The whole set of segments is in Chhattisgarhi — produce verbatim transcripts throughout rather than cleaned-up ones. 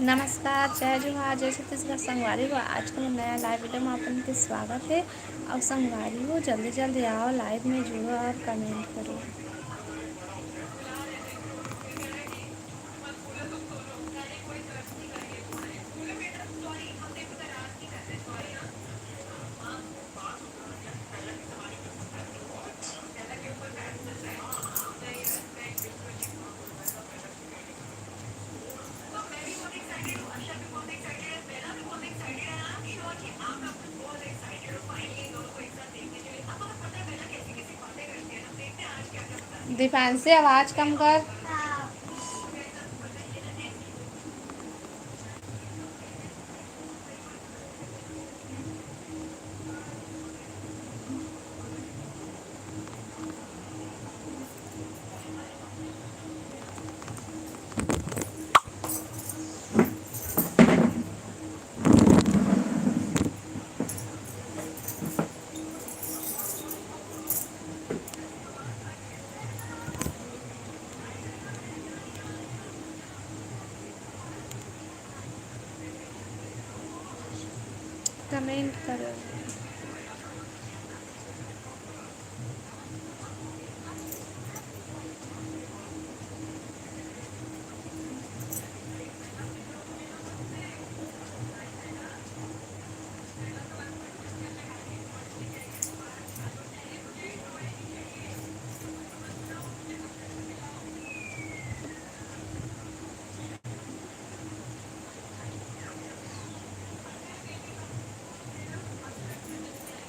नमस्कार, जय जोहार, जय छत्तीसगढ़ संगवारी हो। आज के नया live video में अपन के स्वागत है। और संगवारी हो, जल्दी जल्दी आओ, live में जुड़ो और comment करो। दीपांशी, आवाज कम कर। Comment करो।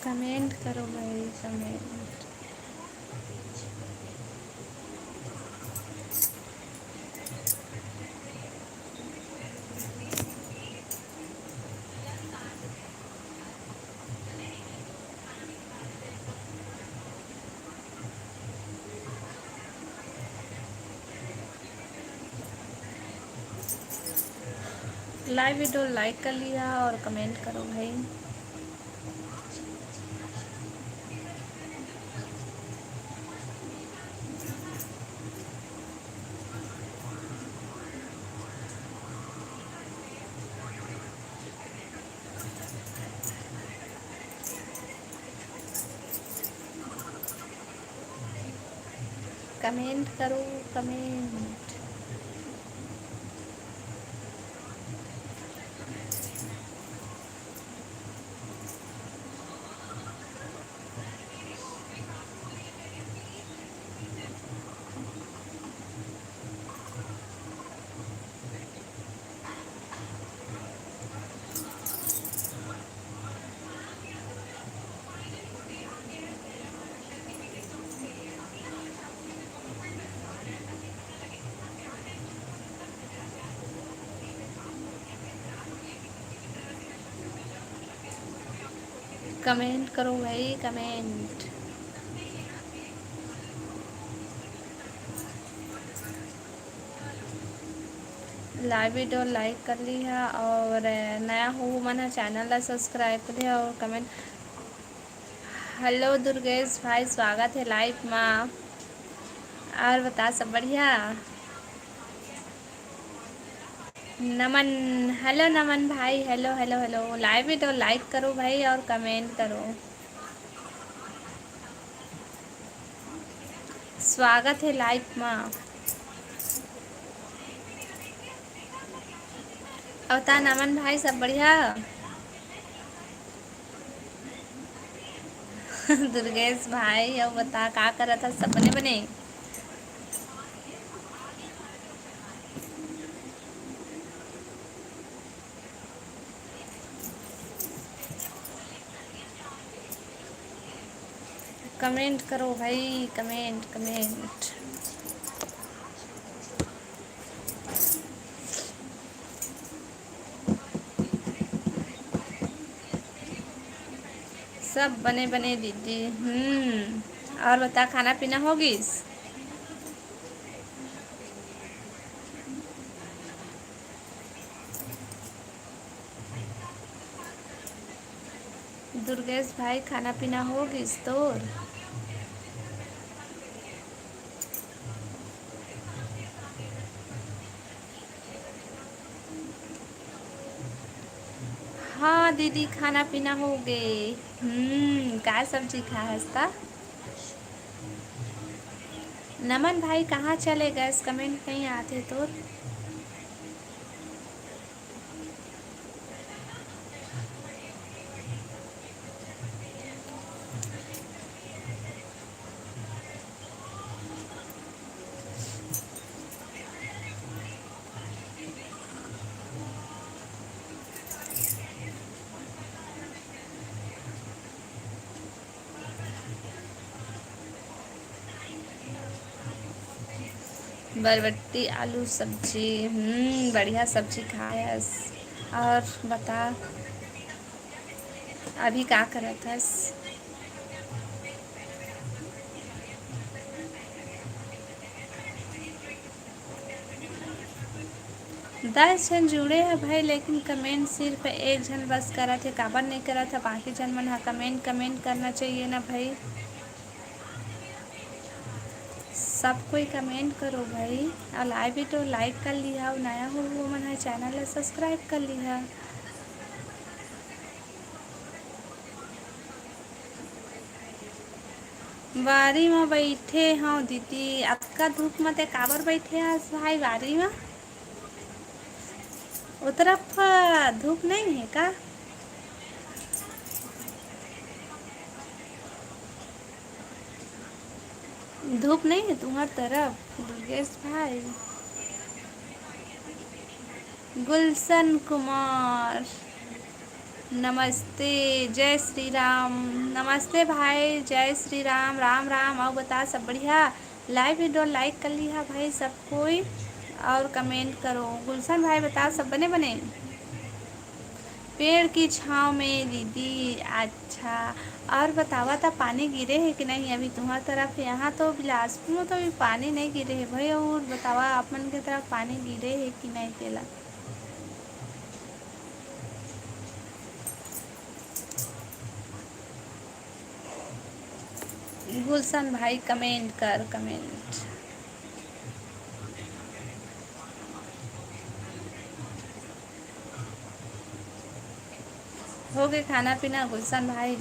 Comment करो भाई, comment। Live video like कर लिया और comment करो भाई। Comment करो, comment। Comment करो भाई, comment। Live video like कर लिहा और नया हो मन ह channel ला subscribe कर लिहा और comment। Hello दुर्गेश भाई, स्वागत है live मा। और बता, सब बढ़िया? नमन, hello नमन भाई, hello, hello, hello। Live video like करो भाई और comment करो। स्वागत है live मा। अवतार नमन भाई, सब बढ़िया? दुर्गेश भाई, अउ बता, का करत हस? सब बने बने? Comment करो भाई, comment, comment। सब बने बने दीदी। हम्म, और बता, खाना पीना हो गिस? दुर्गेश भाई, खाना पीना हो गिस तोर? हाँ दीदी, खाना पीना हो गे। हम्म, काय सब्जी खाय हस त? नमन भाई, कहाँ चले गए? कमेंट नहीं आते तो। बरबट्टी आलू सब्जी, हम्म, बढ़िया सब्जी खायस। और बता, अभी का करत हस? दस झन जुड़े ह भाई, लेकिन कमेंट सिर्फ एक झन बस करत हे। काबर नहीं करत ह? बाकी झन मन ह कमेंट, कमेंट करना चाहिए ना भाई। सब कोई कमेंट करो भाई, और लाइव वीडियो लाइक कर लिहा, और नया हो वो मन ह चैनल ला सब्सक्राइब कर लिहा। बारी म बइठे हव दीदी। अतका धूप म ते काबर बइठे हस भाई बारी म? ओ तरफ धूप नहीं है का? धूप नहीं है तुम्हार तरफ, दुर्गेश भाई? गुलशन कुमार, नमस्ते, जय श्री राम। नमस्ते भाई, जय श्री राम, राम राम। अउ बता, सब बढ़िया? लाइव वीडियो लाइक कर लिहा भाई सब कोई, और कमेंट करो। गुलशन भाई, बता, सब बने बने? पेड़ की छाँव में दीदी। अच्छा, और बतावा, त पानी गिरे है कि नहीं अभी तुम्हार तरफ? यहाँ तो बिलासपुर में तो अभी पानी नहीं गिरे है भाई। और बतावा, आप मन के तरफ पानी गिरे है कि नहीं तेला? गुलशन भाई, कमेंट कर, कमेंट। हो गए खाना पीना गुलशन भाई?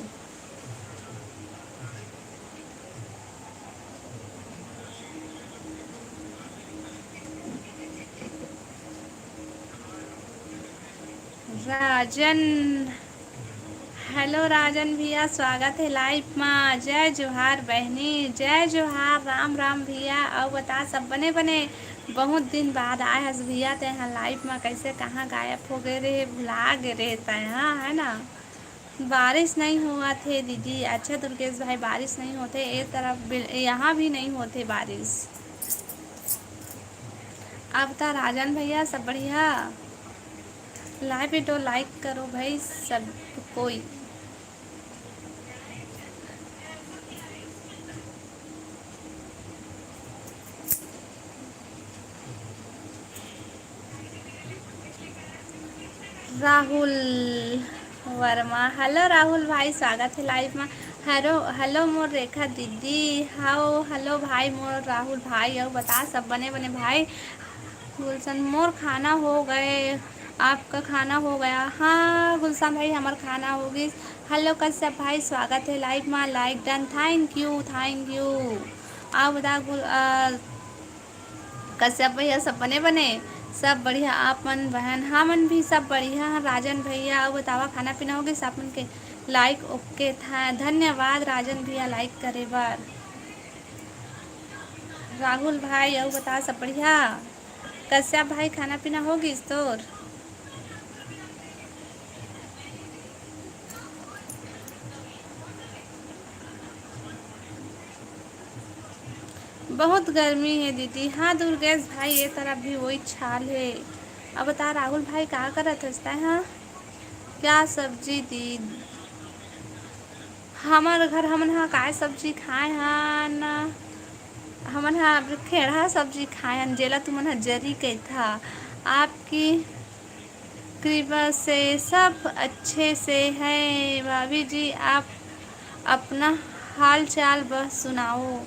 राजन, हेलो राजन भैया, स्वागत है लाइव मा। जय जोहार बहनी, जय जोहार, राम राम भैया। अउ बता, सब बने बने? बहुत दिन बाद आए हस भैया तैं हा लाइव मा, कैसे कहाँ गायब हो गए रहे, भुला गए रहे तैं हा, है ना? बारिश नहीं होवत हे दीदी। अच्छा दुर्गेश भाई, बारिश नहीं होथे ए तरफ, बिल-, यहाँ भी नहीं होथे बारिश। अब त राजन भैया सब बढ़िया, लाइव वीडियो लाइक करो भाई सब कोई। राहुल वर्मा, हेलो राहुल भाई, स्वागत है लाइव मा। हेलो, हेलो मोर रेखा दीदी, हाओ, हेलो भाई मोर राहुल भाई, अउ बता सब बने बने भाई। गुलशन, मोर खाना हो गए, आपका खाना हो गया? हाँ गुलशन भाई, हमर खाना हो गइस। हेलो कश्यप भाई, स्वागत है लाइव मा, like done, thank you, thank you. अउ बता गुल-, अ, कश्यप भैया सब बने बने? सब बढ़िया, आप मन बहन, हमन भी सब बढ़िया हैं। राजन भैया, अउ बतावा खाना पीना हो गइस आप मन के? लाइक ओके था, धन्यवाद राजन भैया लाइक करे बर। राहुल भाई, अउ बता सब बढ़िया? कश्यप भाई, खाना पीना हो गइस तोर? बहुत गर्मी है दीदी। हाँ दुर्गेश भाई, ये तरफ भी वही हाल है। अब बता राहुल भाई, का करत हस तैं हा? क्या सब्जी दी? हमर घर हमन हा काय सब्जी खाए हन? हमन हा खेड़हा सब्जी खाए हन, जेला तुमन हा जरी कहिथा। आपकी कृपा से सब अच्छे से है। भाभी जी, आप अपना हाल चाल बस सुनाओ।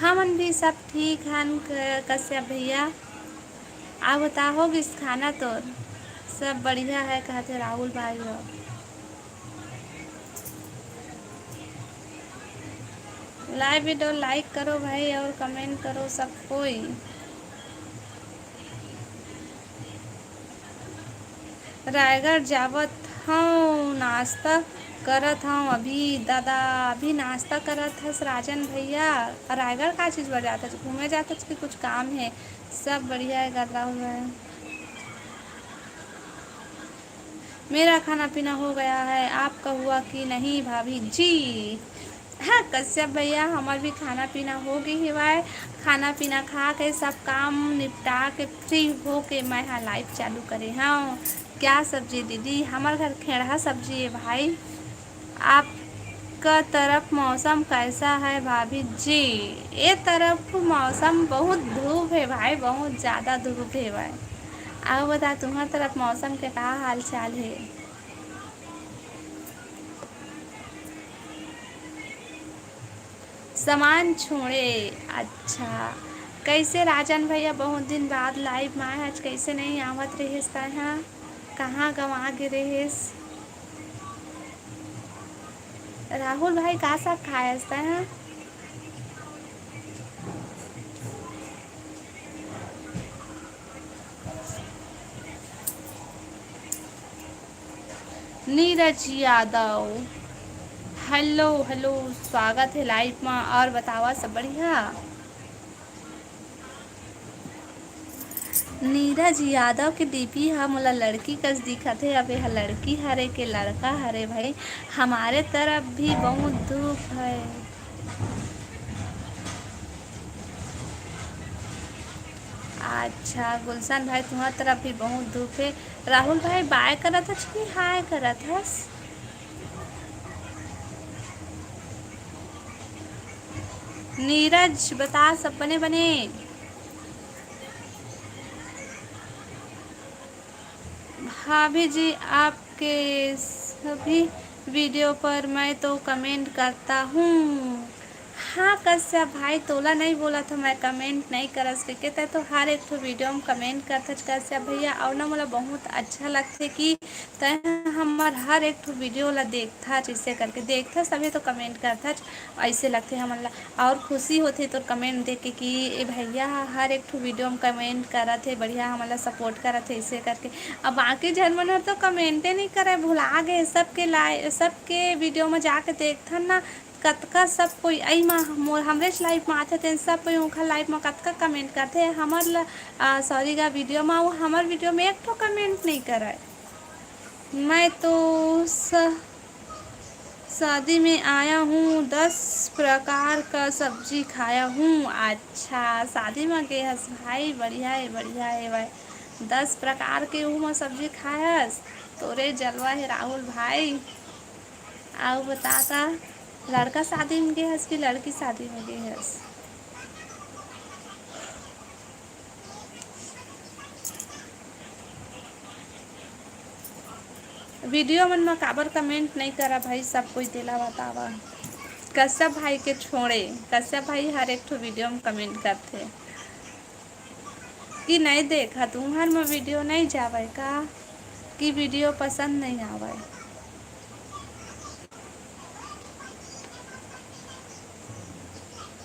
हमन भी सब ठीक हन क-, कश्यप भैया। आ बता, हो गिस खाना तोर? सब बढ़िया है, कहते राहुल भाई हो। Live video like करो भाई और comment करो सब कोई। रायगढ़ जावत हूँ, नाश्ता करत हूँ अभी। दादा, अभी नाश्ता करत हस राजन भैया? रायगढ़ का चीज बर जात हस? घूमे जात हस कि कुछ काम है? सब बढ़िया है, गदरा हुआ है। मेरा खाना पीना हो गया है, आपका हुआ कि नहीं भाभी जी? हाँ कश्यप भैया, हमर भी खाना पीना हो गे हेवय। खाना पीना खा के, सब काम निपटा के, free हो के मैं हा live चालू करे हव। क्या सब्जी दीदी? हमर घर खेड़हा सब्जी है भाई। आपका तरफ मौसम कैसा है भाभी जी? ये तरफ मौसम बहुत धूप है भाई, बहुत ज़्यादा धूप है भाई। आओ बता, तुम्हार तरफ मौसम के का हाल चाल है? सामान छोड़े। अच्छा, कैसे राजन भैया, बहुत दिन बाद live में आए, आज कैसे नहीं आवत रहिस तैं हा? कहाँ गंवा गे रहिस? राहुल भाई, का साग खायस तैं हा? नीरज यादव, hello, hello, स्वागत है live मा। और बतावा, सब बढ़िया? नीरज यादव के DP ह मोला लड़की कस दिखत हे। अब एहा लड़की हरे के लड़का हरे भाई? हमारे तरफ भी बहुत धूप है। अच्छा गुलशन भाई, तुम्हार तरफ भी बहुत धूप है। राहुल भाई, bye करत हस कि hi करत हस? नीरज, बता, सब बने बने? भाभी जी, आपके सभी video पर मैं तो comment करता हूँ। हाँ कश्यप भाई, तोला नहीं बोला था मैं comment नहीं करस के, के तै तो हर एक ठो video में comment करथच कश्यप भैया, और ना मोला बहुत अच्छा लगथे कि तै हमर हर एक ठो video ला देखथच, ऐसे करके देखथच तभी तो comment करथच। ऐसे लगथे हमन ला, और खुशी होथे तोर comment देख के कि ए भैया ह हर एक ठो video में comment करत हे, बढ़िया हमन ला support करत हे, ऐसे करके। अब बाकी झन मन हर तो comment ए नहीं करे, भुला गे। सबके लाइ-, सबके video में जाके देखथन ना, कतका सब कोई अई मा मोर हमरेच live में आथे, तेन सब कोई उनखर live में कतका comment करथे, हमर ला, आ, sorry गा, video में, वो हमर video में एक ठो comment नहीं करे। मैं तो स-, शादी में आया हूँ, दस प्रकार का सब्जी खाया हूँ। अच्छा, शादी में गे हस भाई, बढ़िया है, बढ़िया है भाई। दस प्रकार के उमा सब्जी खायस, तोरे जलवा है राहुल भाई। आउ बता ता, लड़का शादी में गे हस कि लड़की शादी में गे हस? Video मन म काबर comment नहीं करा भाई, सब कोई तेला बतावा। कश्यप भाई के छोड़े, कश्यप भाई हर एक ठो video में comment करथे कि नहीं देखा तुहर म video नहीं जावय का, कि video पसंद नहीं आवय।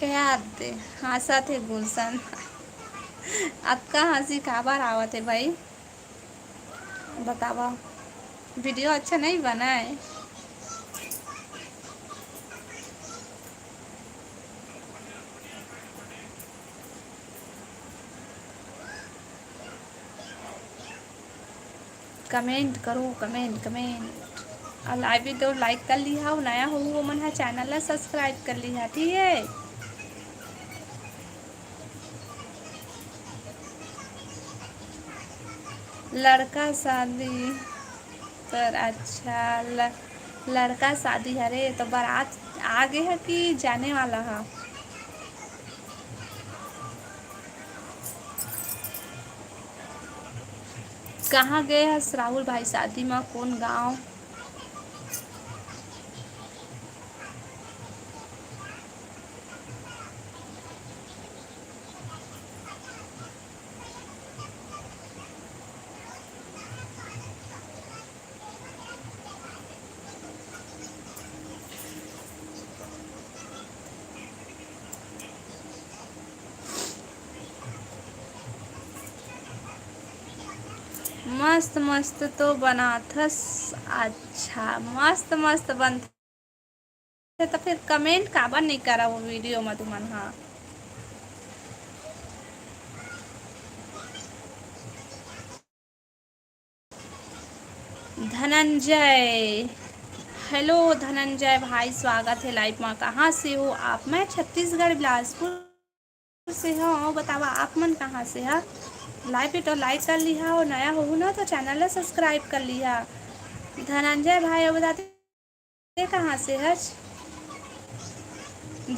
याद दे, हाँसत हे गुलशन। अतका हँसी काबर आवत हे भाई? बतावा, video अच्छा नहीं बनाए? Comment करो, comment, comment। और live video like कर लिहा, अउ नया हो वो मन हा channel ला subscribe कर लिहा, ठीक है? लड़का शादी पर, अच्छा, ल-, लड़का शादी हरे तो बारात आ गे है कि जाने वाला है? कहाँ गए हस राहुल भाई शादी मा, कौन गाँव? मस्त मस्त तो बनाथस। अच्छा, मस्त मस्त बनथे त फिर comment काबर नइ करव वो video म तुमन ह? धनंजय, hello धनंजय भाई, स्वागत हे live म। कहाँ से हो आप? मैं छत्तीसगढ़ बिलासपुर से हव। बतावा आप मन कहाँ से ह? Live हे तो like कर लिहा, अउ नया होहू ना तो channel ला subscribe कर लिहा। धनंजय भाई, अउ बताते कहाँ से हच?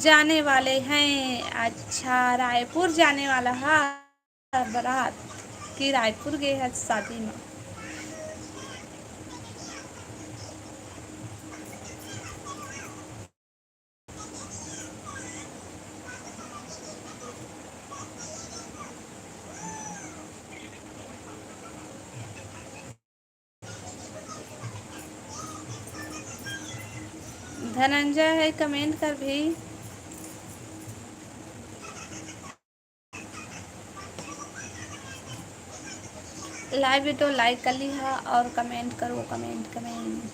जाने वाले हैं। अच्छा, रायपुर जाने वाला हा बारात कि रायपुर गे हच शादी में? धनंजय है, comment कर भी। Live video like कर लिहा और comment करो, comment, comment।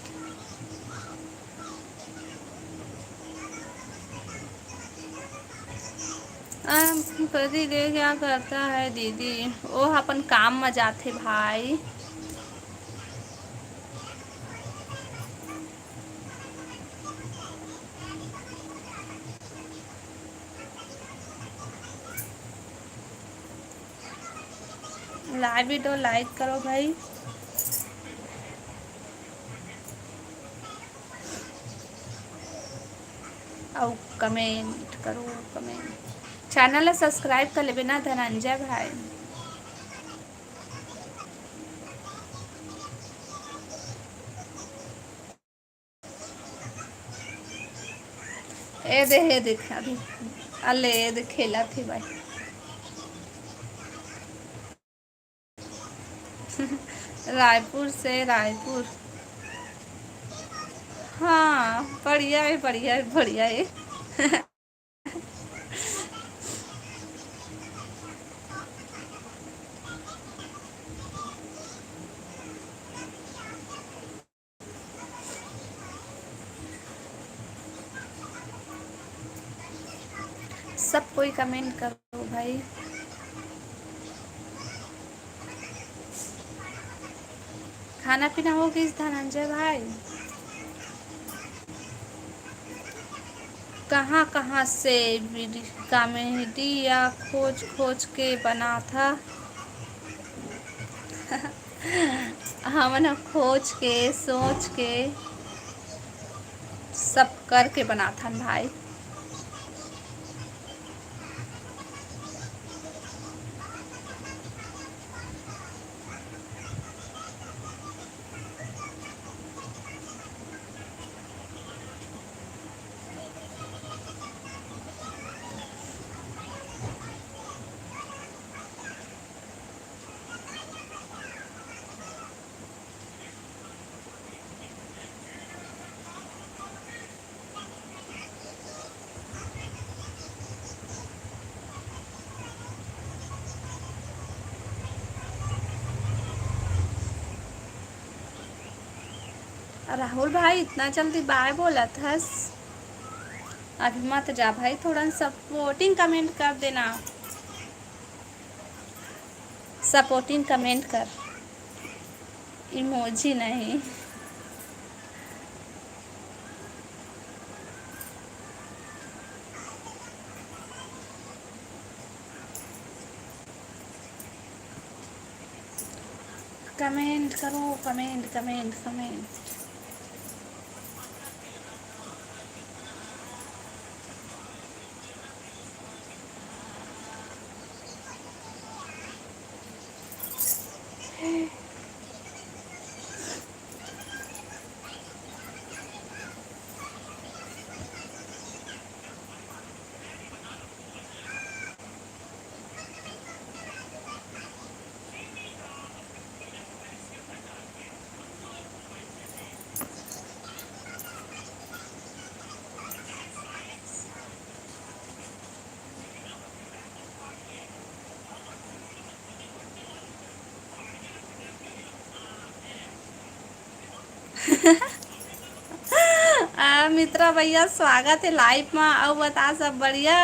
अब कदी दे क्या करता है दीदी, वो अपन काम में जाथे भाई। Live video like करो भाई। अउ comment करो, comment। Channel ला subscribe कर लेबे ना धनंजय भाई। ए दे, ए देख, अभी अले, ए देख, खेला थे भाई। रायपुर से रायपुर। हाँ, बढ़िया है, बढ़िया है, बढ़िया है। सब कोई comment करो भाई। खाना पीना हो गइस धनंजय भाई? कहाँ कहाँ से वीडियो, comedy या खोज खोज के बनाथा? हमन ह खोज के, सोच के, सब करके बनाथन भाई। राहुल भाई, इतना जल्दी bye बोलत हस? अभी मत जा भाई, थोड़ा supporting comment कर देना। Supporting comment कर, emoji नहीं। Comment करो, comment, comment, comment। आ, मित्रा भैया, स्वागत हे live मा। अउ बता, सब बढ़िया?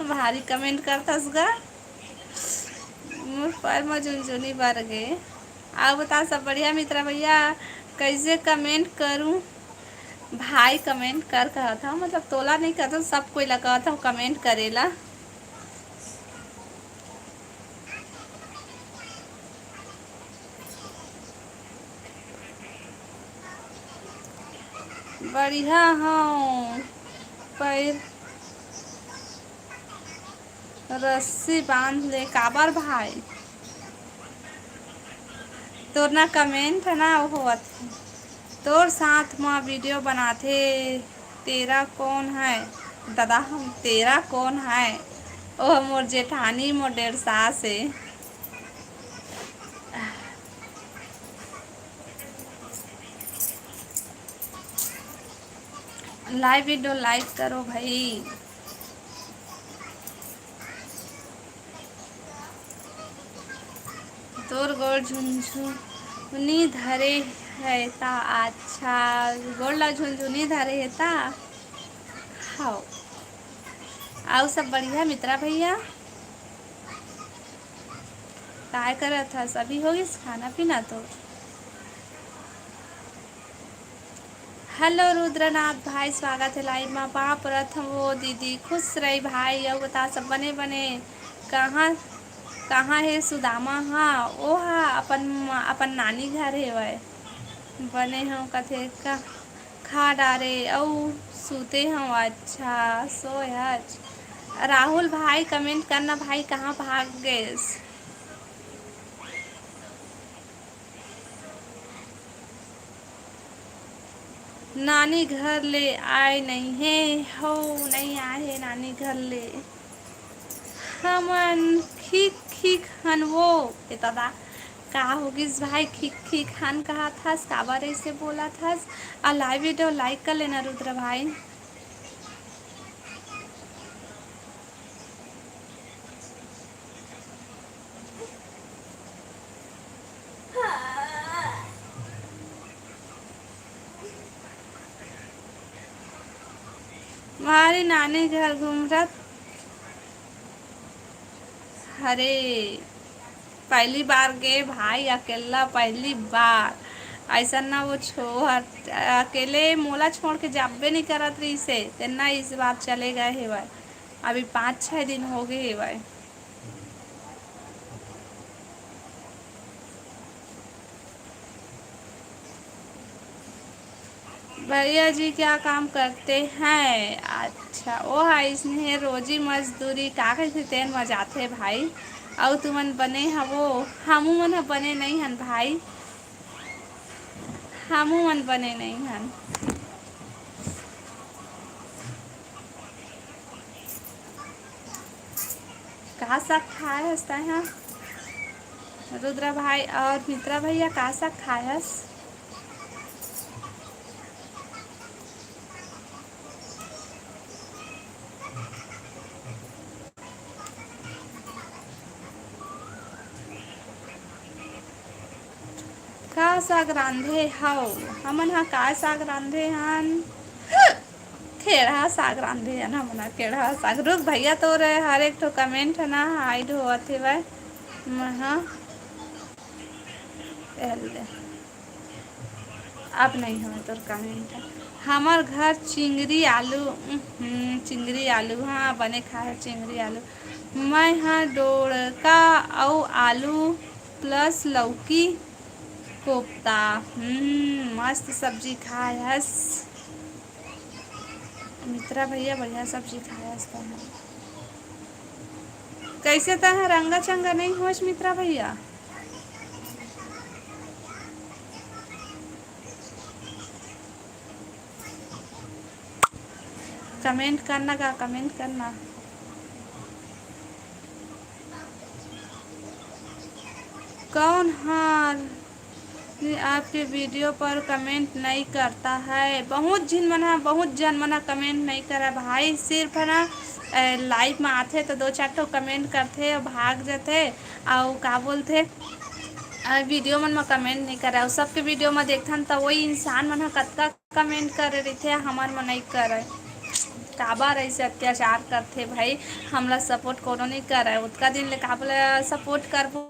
भारी comment करथस गा। मोर पैर म झुनझुनी बर गे। अउ बता, सब बढ़िया मित्रा भैया? कइसे comment करूँ भाई? Comment कर कहत हव, मतलब तोला नइ कहत हव, सब कोई ला कहत हव comment करे ला। बढ़िया हव, पैर रस्सी बांध ले। काबर भाई? तोर ना comment ना होवत हे। तोर साथ म video बनाथे, तेरा कौन है? दादा, हम तेरा कौन है? ओह मोर जेठानी, मोर डेढ़ सास हे। Live video like करो भाई। तोर गोड़ झुनझुनी धरे हे ता? अच्छा, गोड़ ला झुनझुनी धरे हे ता? हव। अउ सब बढ़िया मित्रा भैया? काय करत हस? अभी होगिस खाना पीना तो? Hello रुद्रनाथ भाई, स्वागत हे live मा। बाप रथ वो दीदी, खुश रही भाई। अउ बता, सब बने बने? कहाँ, कहाँ हे सुदामा? हाँ, ओ हा अपन, अपन नानी घर हेवय। बने हव कथे का, खा डारे अउ सूते हव। अच्छा, सोय हच। राहुल भाई, comment करना भाई, कहाँ भाग गेस? नानी घर ले आए नइ हे, हो नइ आए हे नानी घर ले। हमन खीख खीख हन वो। ए दादा, का होगिस भाई, खीख खीख हन कहत हस, काबर अइसे बोलत हस? अउ live video like कर लेना रुद्र भाई। हमारी नानी घर घूमत हरे। पहली बार गे भाई, अकेला पहली बार। अइसन ना वो छोहर, अकेले मोला छोड़ के जाबे नहीं करत रहिसे, तेन ना इस बार चले गए हेवय। अभी पाँच छः दिन हो गए हेवय। भैया जी क्या काम करते हैं? अच्छा, ओ हा, इसने रोजी मजदूरी का कहिथे, तेन म जाथे भाई। अउ तुमन बने हवो? हमू मन ह बने नइ हन भाई, हमू मन बने नइ हन। का साग खाए हस तैं हा? रुद्रा भाई और मित्रा भैया, का साग खाए हस? का साग रांधे हव? हमन हा का साग रांधे हन? खेड़हा साग रांधे हन हमन हा, खेड़हा साग। रुक भैया, तोर हर एक ठो comment ह ना hide होवत हेवय। महा पहले अब नहीं हवय तोर comment ह। हमर घर चिंगरी आलू, उहुं, चिंगरी आलू, हाँ, बने खाए चिंगरी आलू। मैं हा डोड़का अउ आलू plus लौकी कोफ्ता। हम्म, मस्त सब्जी खाए हस। मित्रा भैया, बढ़िया सब्जी खाए हस तैं हा। कइसे तैं हा रंगा चंगा नहीं होस मित्रा भैया? Comment करना का, comment करना। कौन हर आपके video पर comment नहीं करता है? बहुत झिन मन ह, बहुत झन मन ह comment नहीं करे भाई। सिर्फ है ना, ए, live में आथे तो दो चार ठो comment करथे अउ भाग जाथे। अउ का बोलथे, वीडियो मन म कमेंट नइ करय, अउ सबके वीडियो म देखथन त वही इंसान मन ह कतका कमेंट करे रहिथे, हमर म नइ करय। काबर ऐसे अत्याचार करथे भाई, हमला सपोर्ट कोनो नइ करय। ओतका दिन ले काबर ला सपोर्ट करबो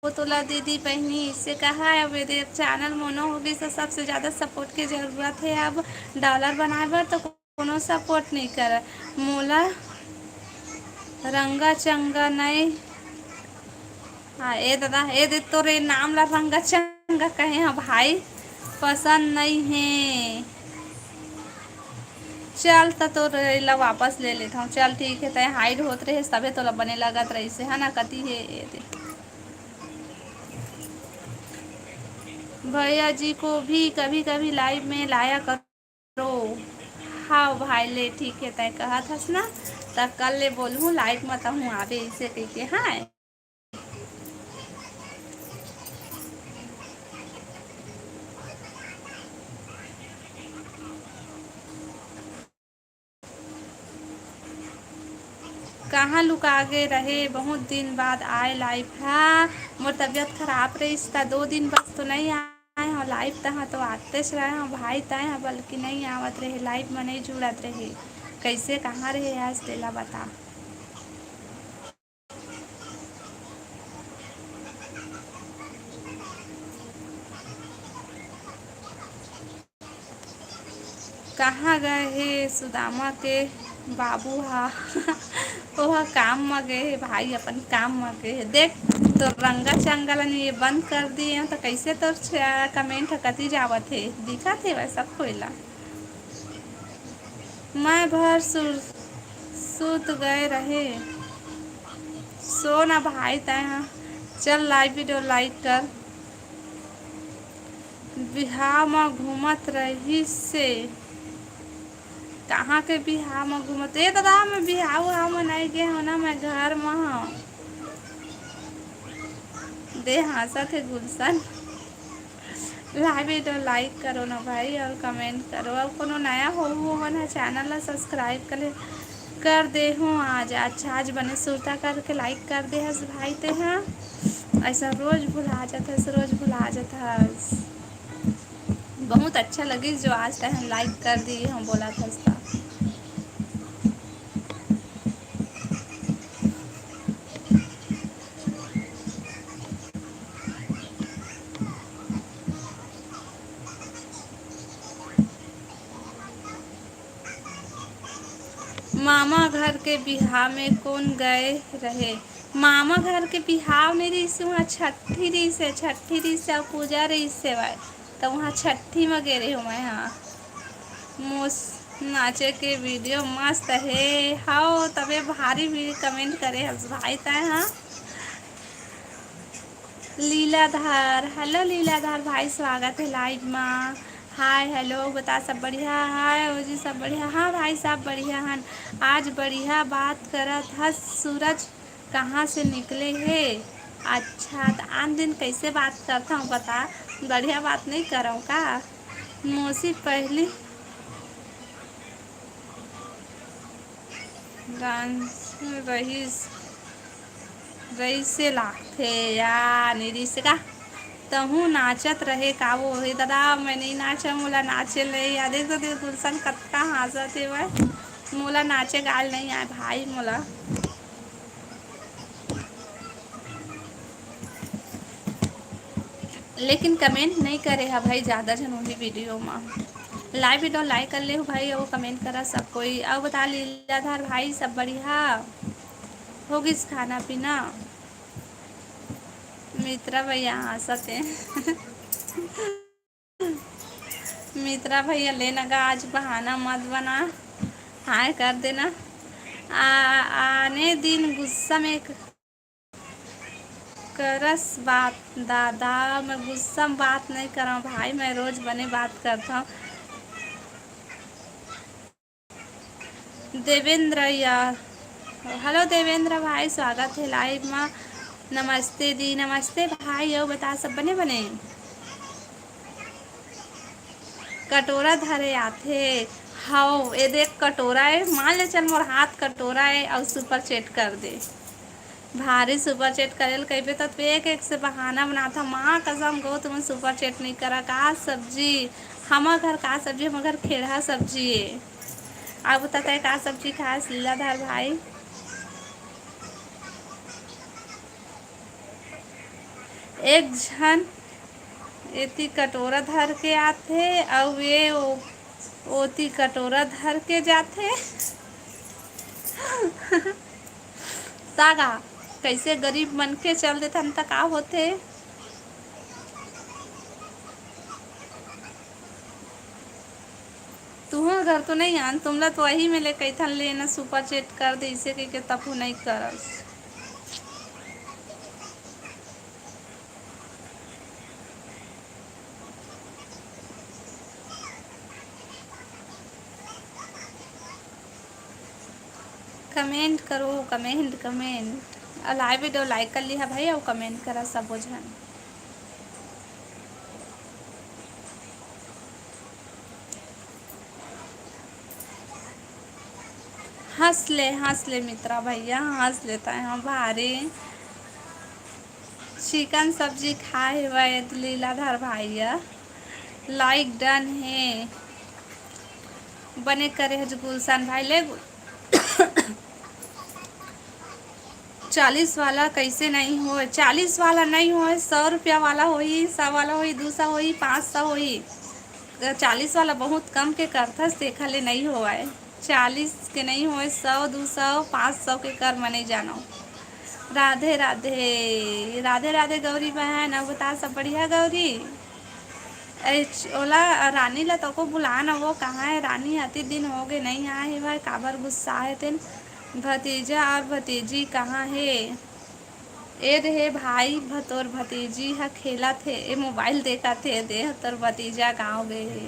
तोला दीदी बहिनी, इसे कहा है। अब ये देख चैनल मोनो हो गइस, सबसे ज्यादा सपोर्ट के जरूरत है। अब डॉलर बनाए बर तो कोनो सपोर्ट नइ करय। मोला रंगा चंगा नइ, हाँ, ए दादा, ए दे तोरे नाम ला रंगा चंगा कहे ह भाई, पसंद नइ हे। चल त तोर एला वापस ले लेथव। चल ठीक हे, तय हाइड होत रहे तभे तोला बने लगत रहिसे, है ना? कति हे ए दे। भैया जी को भी कभी कभी लाइव में लाया करो। हाँ भाई, ले ठीक हे, तय कहत हस ना, त कल ले बोलहूँ लाइव म तहूँ आबे, इसे कहिके, हाँ। कहाँ लुका गे रहे, बहुत दिन बाद आए लाइव। हाँ, मोर तबियत खराब रहिस त दो दिन बस तो नइ आए हव लाइव, तहाँ तो आतेच रहे हव भाई, तय ह बल्कि नइ आवत रहे लाइव म, नइ जुड़त रहे। कइसे कहाँ रहे आज तेला बता। कहाँ गए हे सुदामा के बाबू हा? ओह काम म गए हे भाई, अपन काम म गए हे। देख, तोर रंगा चंगा ल ये बंद कर दिए हव, त कइसे तोर छ-, कमेंट ह कति जावत हे, दिखत हे वह सब कोई ला। मैं भर सुर-, सुत गए रहे। सो ना भाई, तय ह चल लाइव वीडियो लाइक कर। बिहाव म घूमत रहिस से। कहाँ के बिहाव म घूमत? ए दादा, मैं बिहाव उहाव म नइ गे हव ना, मैं घर म हव। दे हाँसत हे गुलशन। लाइव वीडियो लाइक करो ना भाई, और कमेंट करो। और कोनो नया हो, वो मन ह चैनल ला सब्सक्राइब कर ले, कर दे हो आज। अच्छा, आज बने सुरता करके लाइक कर दे हस भाई ते हा। ऐसा रोज भुला जात हस, रोज भुला जात हस। बहुत अच्छा लगिस जो आज तैं लाइक कर दिए हो, बोला था उसका। मामा घर के बिहाव में कोन गए रहे? मामा घर के बिहाव नइ रहिस, वहाँ छट्ठी रहिस हे, छट्ठी रहिस हे अउ पूजा रहिस हे भाई, त वहाँ छट्ठी म गे रहे मैं। हाँ, मोस नाचे के वीडियो मस्त हे। हव, तबे भारी भी कमेंट करे हस भाई तैं, हाँ। लीलाधर, हेलो लीलाधर भाई, स्वागत हे लाइव मा। हाय, हेलो, बता सब बढ़िया? हाय, ओ जी, सब बढ़िया? हाँ भाई, सब बढ़िया हन। आज बढ़िया बात करत हस सूरज, कहाँ से निकले हे? अच्छा, त आन दिन कैसे बात करत हव बता, बढ़िया बात नहीं करव का? मौसी पहली डांस रहिस, रहिसे लागथे या नइ रहिसे का? तहूँ नाचत रहे का वो? हे दादा, मैं नइ नाचंव, मोला नाचे नइ आय। देख तो देख, गुलशन कतका हाँसत हे वह। मोला नाचे गाल नइ आय भाई मोला। लेकिन कमेंट नइ करे हा भाई, ज्यादा झन उही वीडियो मा। लाइव वीडियो लाइक कर ले हो भाई, अउ कमेंट करा सब कोई। अउ बता लीलाधर भाई, सब बढ़िया? हो गिस खाना पीना? मित्रा भैया हाँसत हे। मित्रा भैया, ले न गा, आज बहाना मत बना, हाय कर देना। आ, आने दिन गुस्सा में क-, करस बात दादा, मैं गुस्सा में बात नहीं करव भाई, मैं रोज बने बात करथव। देवेंद्र या, हेलो देवेंद्र भाई, स्वागत हे लाइव मा। नमस्ते दी, नमस्ते भाई, अउ बता सब बने बने? कटोरा धरे आथे। हव, ए देख कटोरा ए, मान ले चल मोर हाथ कटोरा ए अउ सुपर चैट कर दे। भारी सुपर चैट करे ल कहिबे त तू एक एक से बहाना बनाथा। माँ कसम गो, तुमन सुपर चैट नइ करा। का सब्जी? हमर घर का सब्जी? हमर घर खेड़हा सब्जी ए। अब बता तैं का सब्जी खास लीलाधर भाई? एक झन एती कटोरा धर के आथे, अउ ये ओ-, ओती कटोरा धर के जाथे। सागा, कइसे गरीब मनखे चल देथन त का होथे? तुहर घर तो नइ आन, तुमला तो वही में ले कहिथन, ले ना सुपर चैट कर दे, इसे कहिके तभो नइ करस। कमेंट करो, कमेंट, कमेंट। अउ लाइव वीडियो लाइक कर लिहा भाई, अउ कमेंट करा सबो झन। हंस ले, हंस ले मित्रा भैया, हंस लेता है हम भारी। चिकन सब्जी खाए हेवय लीलाधर भाई ह। लाइक डन हे। बने करे हच गुलशन भाई ले। चालीस वाला कइसे नइ होय? चालीस वाला नइ होय, सौ रुपया वाला होही, सौ वाला होही, दू सौ होही, पाँच सौ होही। चालीस वाला बहुत कम के करथस, तेखर ले नइ होवय। चालीस के नइ होय, सौ, दू सौ, पाँच सौ के कर, मैं नइ जानव। राधे राधे, राधे राधे गौरी बहन। अब बता, सब बढ़िया गौरी? ए, ओला, रानी ला तको बुला न वो, कहाँ हे रानी? अति दिन होगे नइ आए हे भाई, काबर गुस्सा हे तेन? भतीजा और भतीजी कहाँ हे? ए दे हे भाई, भ-, तोर भतीजी ह खेलत हे, ए मोबाइल देखत हे, दे तोर भतीजा गाँव गे हे।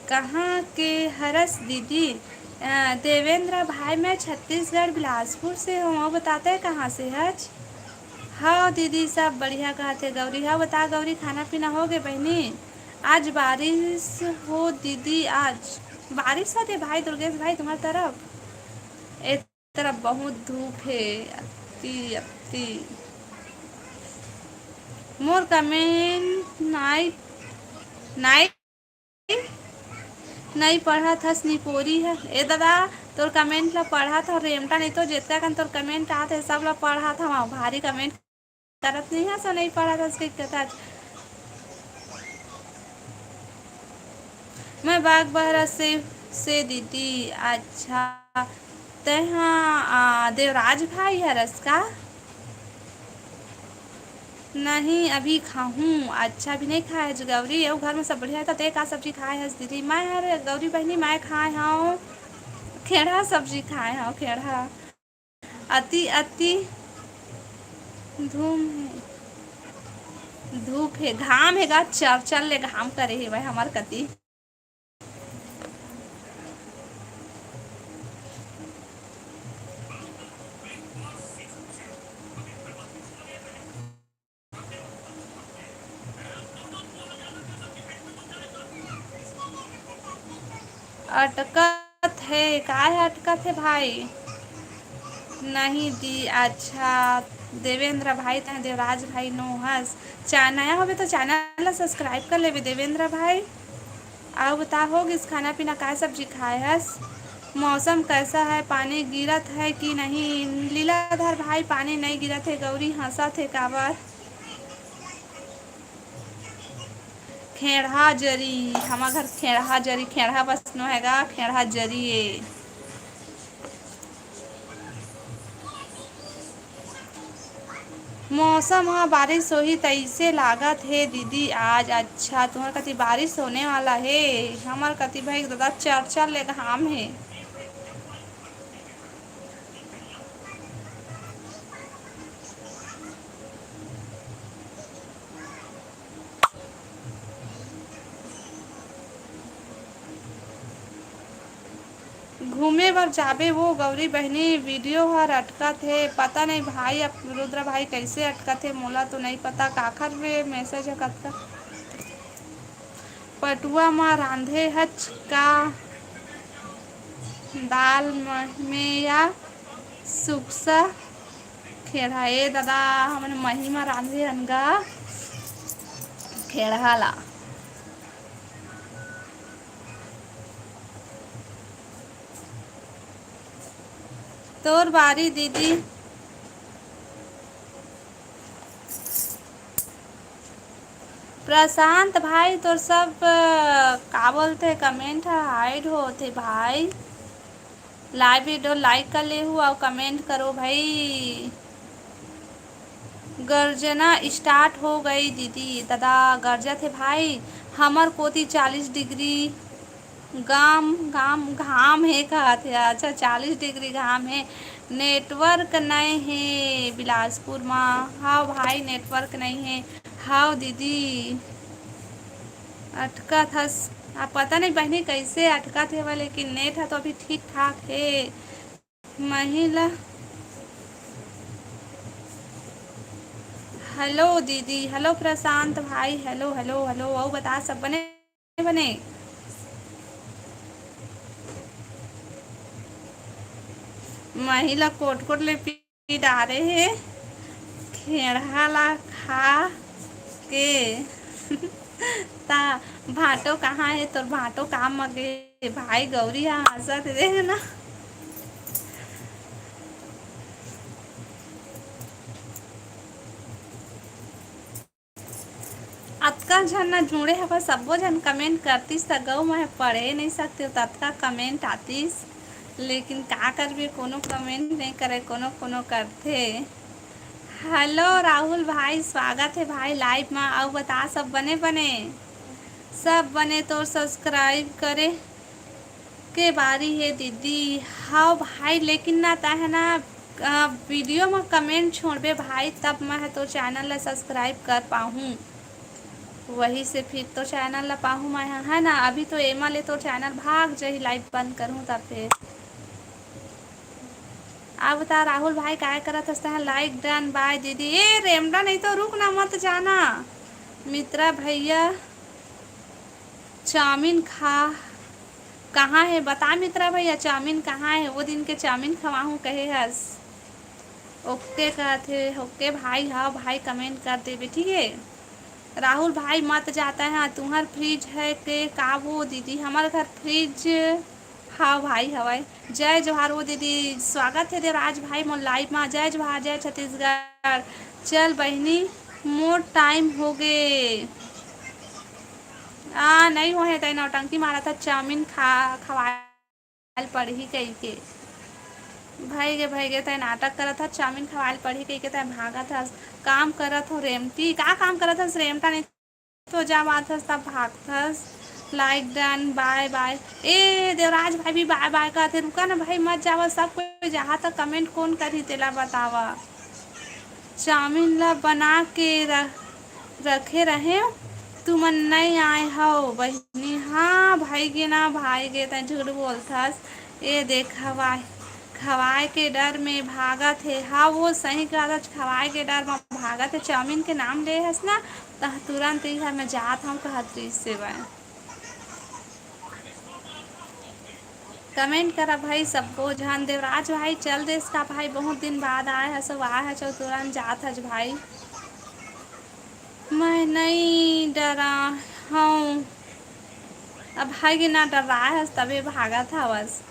कहाँ के हरस दीदी? अ, देवेंद्र भाई, मैं छत्तीसगढ़ बिलासपुर से हूँ। अउ बता तैं कहाँ से हच? हव दीदी, सब बढ़िया कहत हे गौरी। हव बता गौरी, खाना पीना होगे बहिनी? आज बारिश हो दीदी, आज बारिश होथे भाई दुर्गेश भाई तुम्हर तरफ? ए तरफ बहुत धूप हे, अति, अति। मोर कमेंट नाई, नाई, नई पढ़त हस निपोरी ह। ए ददा, तोर कमेंट ला पढ़त हव रेमटा, नहीं तो जेतका कन तोर कमेंट आत हे, सब ला पढ़त हव। भारी कमेंट करत नहीं हस, नहीं पढ़त हस, कही कथच। मैं बागबाहरा से, से दीदी। अच्छा, तैं हा, आ, देवराज भाई हरस का? नहीं, अभी खाहूँ। अच्छा, अभी नहीं खाए हच गौरी। अउ घर में सब बढ़िया हे? त तैं का सब्जी खाए हस दीदी? मैं हर गौरी बहिनी, मैं खाए हव खेड़हा सब्जी खाए हव, खेड़हा। अति, अति धूम हे, धूप हे, घाम हे गा, चर चर ले घाम करे हेवय हमर कति। अटकत हे, काय अटकत हे भाई? नहीं दी, अच्छा, देवेंद्र भाई, तैं देवराज भाई नो हस। चा-, नया होबे तो चैनल ला सब्सक्राइब कर लेबे देवेंद्र भाई। अउ बता, हो गिस खाना पीना, काय सब्जी खाए हस? मौसम कैसा है, पानी गिरत है कि नहीं? लीलाधर भाई, पानी नहीं गिरत है, गौरी हंसत है काबर? खेड़हा जरी, हमर घर खेड़हा जरी, खेड़हा बस नो हे गा, खेड़हा जरी ए। मौसम ह बारिश होही तइसे लागत हे दीदी आज। अच्छा, तुंहर कति बारिश होने वाला हे, हमर कति भाई ददा चर चर ले घाम हे। घूमे बर जाबे वो गौरी बहिनी, वीडियो हर अटकत हे, पता नहीं भाई, अब रुद्र भाई कैसे अटकत हे, मोला तो नहीं पता काखर वे मैसेज ह कतका। पटुआ म रांधे हच का? दाल म-, में या सुकसा खेड़हा। ए ददा, हमन मही म रांधे हन गा खेड़हा ला। तोर बारी दीदी। प्रशांत भाई, तोर सब, अ, का बोलथे, comment ह hide होथे भाई। Live video like कर लेहू अउ comment करो भाई। गर्जना start हो गई दीदी, ददा गरजत हे भाई। हमर कोती चालीस degree गाम, गाम, घाम हे कहत हे। अच्छा, चालीस degree घाम हे। Network नइ हे बिलासपुर म। हव भाई, network नइ हे। हव दीदी, अटकत हस। अब पता नहीं बहिनी कैसे अटकत हे, लेकिन net ह तो अभी ठीक ठाक हे। महिला, hello दीदी, hello प्रशांत भाई, hello, hello, hello। अउ बता, सब बने बने? महिला कोट कोट ले पी डारे हे खेड़हा ला खा के। ता भांटो कहाँ हे तोर? भांटो काम म गे भाई। गौरी ह हंसत हे, देख ना। अतका झन ना जुड़े हवय, सब्बो झन comment करतिस त गऊ मैं पढ़े नइ सकतेव, त अतका comment आतिस। लेकिन का करबे, कोनो comment नइ करे, कोनो कोनो करथे। Hello राहुल भाई, स्वागत हे भाई live मा। अउ बता, सब बने बने? सब बने, तोर subscribe करे के बारी हे दीदी। हव भाई, लेकिन ना तैं ह ना, अ, video म comment छोड़बे भाई, तब मैं ह तोर channel ला subscribe कर पाहूँ। वही से फिर तो channel ला पाहूँ मैं ह, है ना? अभी तो एमा ले तोर channel भाग जही, live बंद करहूँ तब फिर। अब बता राहुल भाई, काय करत हस तैं ह? Like done, bye दीदी। ए रेमडा नहीं तो रुक ना, मत जाना। मित्रा भैया, चाउमीन खा, कहाँ हे? बता मित्रा भैया, चाउमीन कहाँ हे? वो दिन के चाउमीन खवाहूँ कहे हस। OK कहत हे, OK भाई, हाँ भाई, comment कर देबे, ठीक हे। राहुल भाई, मत जाता है, तुम्हर fridge है के का वो दीदी? हमर घर fridge, हाँ भाई, हवय। जय जोहार वो दीदी, स्वागत हे देवराज भाई मोर live मा। जय जोहार, जय छत्तीसगढ़। चल बहिनी, मोर time हो गे। आ, नइ होहे, तैं नौटंकी मारत हस, चाउमीन खा, खवाल पड़ही कहिके। भई गे, भई गे, तैं नाटक करत हस, चाउमीन खवाल पड़ही कहिके तैं भागत हस। काम करत हो रेमटी, का काम करत हस रेमटा? नहीं तो जा बात हस, तब भागथस। Like done, bye bye। ए, देवराज भाई भी bye bye कहत हे। रुका ना भाई, मत जावा, सब कोई जहाँ तक comment कौन करही, तेला बतावा। चाउमीन ला बना के र-, रखे रहेंव, तुमन नइ आए हव बहिनी। हाँ, भाई गे ना, भाई गे, तैं झूठ बोलथस। ए देख, हवा खवाए के डर में भागत हे। हाँ, वो सही कहत हस, खवाए के डर में भागत हे। चाउमीन के नाम ले हस ना, त तुरंत इहर मैं जात हूँ कहत रहिस हे वह। Comment करा भाई सब्बो झन। देवराज भाई चल देस का भाई, बहुत दिन बाद आए हस, आए हस तुरंत जात हस भाई। मैं नइ डरा हूँ। अब भाई के ना डराए हस, तबे भागत हवस।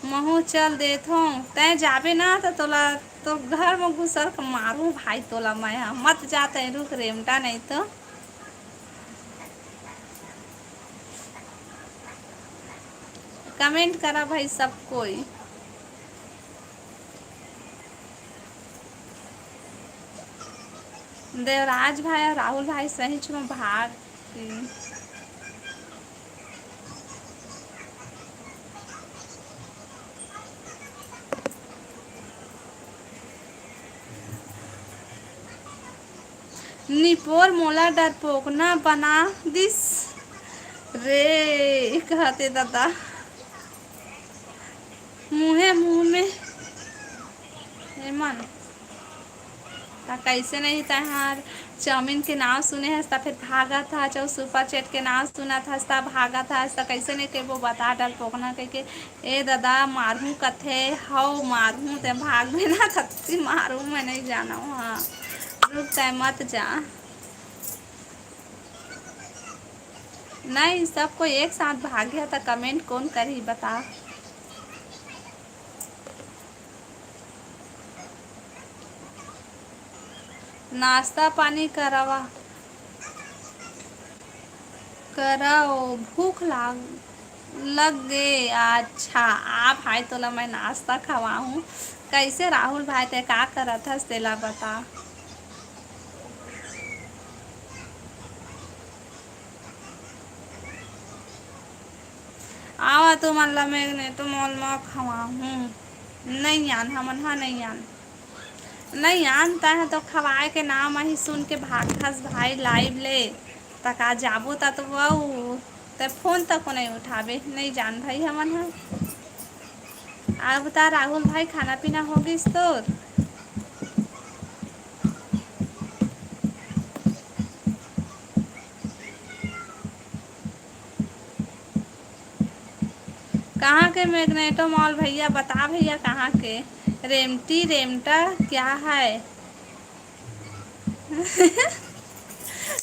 महूँ चल देथों, तैं जाबे ना, त तोला तो घर म घुसर के मारूँ भाई तोला मैं ह। मत जा तैं, रुक रेमटा, नहीं तो। Comment करा भाई सब कोई। देवराज भाई अउ राहुल भाई सहीच म भाग गे। निपोर मोला डरपोकना बना दिस रे, कहते ददा। मुँहे मुँह में एमन। कैसे नहीं तैं हर चाउमीन के नाव सुने हस, त फिर भागत हस, अउ सुपर चैट के नाव सुनत हस, त भागत हस, त कैसे नहीं कहिबो, बता डरपोकना कहिके। ए ददा, मारहूँ कथे, हव मारहूँ, तैं भागबे ना, तत्ती मारहूँ, मैं नहीं जानव, हाँ, रुक, तैं मत जा। नहीं, सब कोई एक साथ भागे, त कमेंट कौन करही, बता। नाश्ता पानी करवा, करव, भूख लाग, लग गे। अच्छा, आ भाई, तोला मैं नाश्ता खवाहूँ। कैसे राहुल भाई, तैं का करत हस, तेला बता। आवा तुमन ला मैग्नेटो मॉल म खवाहूँ। नइ आन, हमन ह नइ आन। नइ आन, तैं ह तो खवाए के नाम आही सुन के भागथस भाई लाइव ले। त का जाबो त तो वहू, तैं फोन तको नइ उठाबे। नइ जान भाई हमन ह। अब त राहुल भाई खाना पीना हो गिस तोर? कहाँ के मैग्नेटो मॉल भैया? बता भैया, कहाँ के? रेमटी रेमटा क्या है?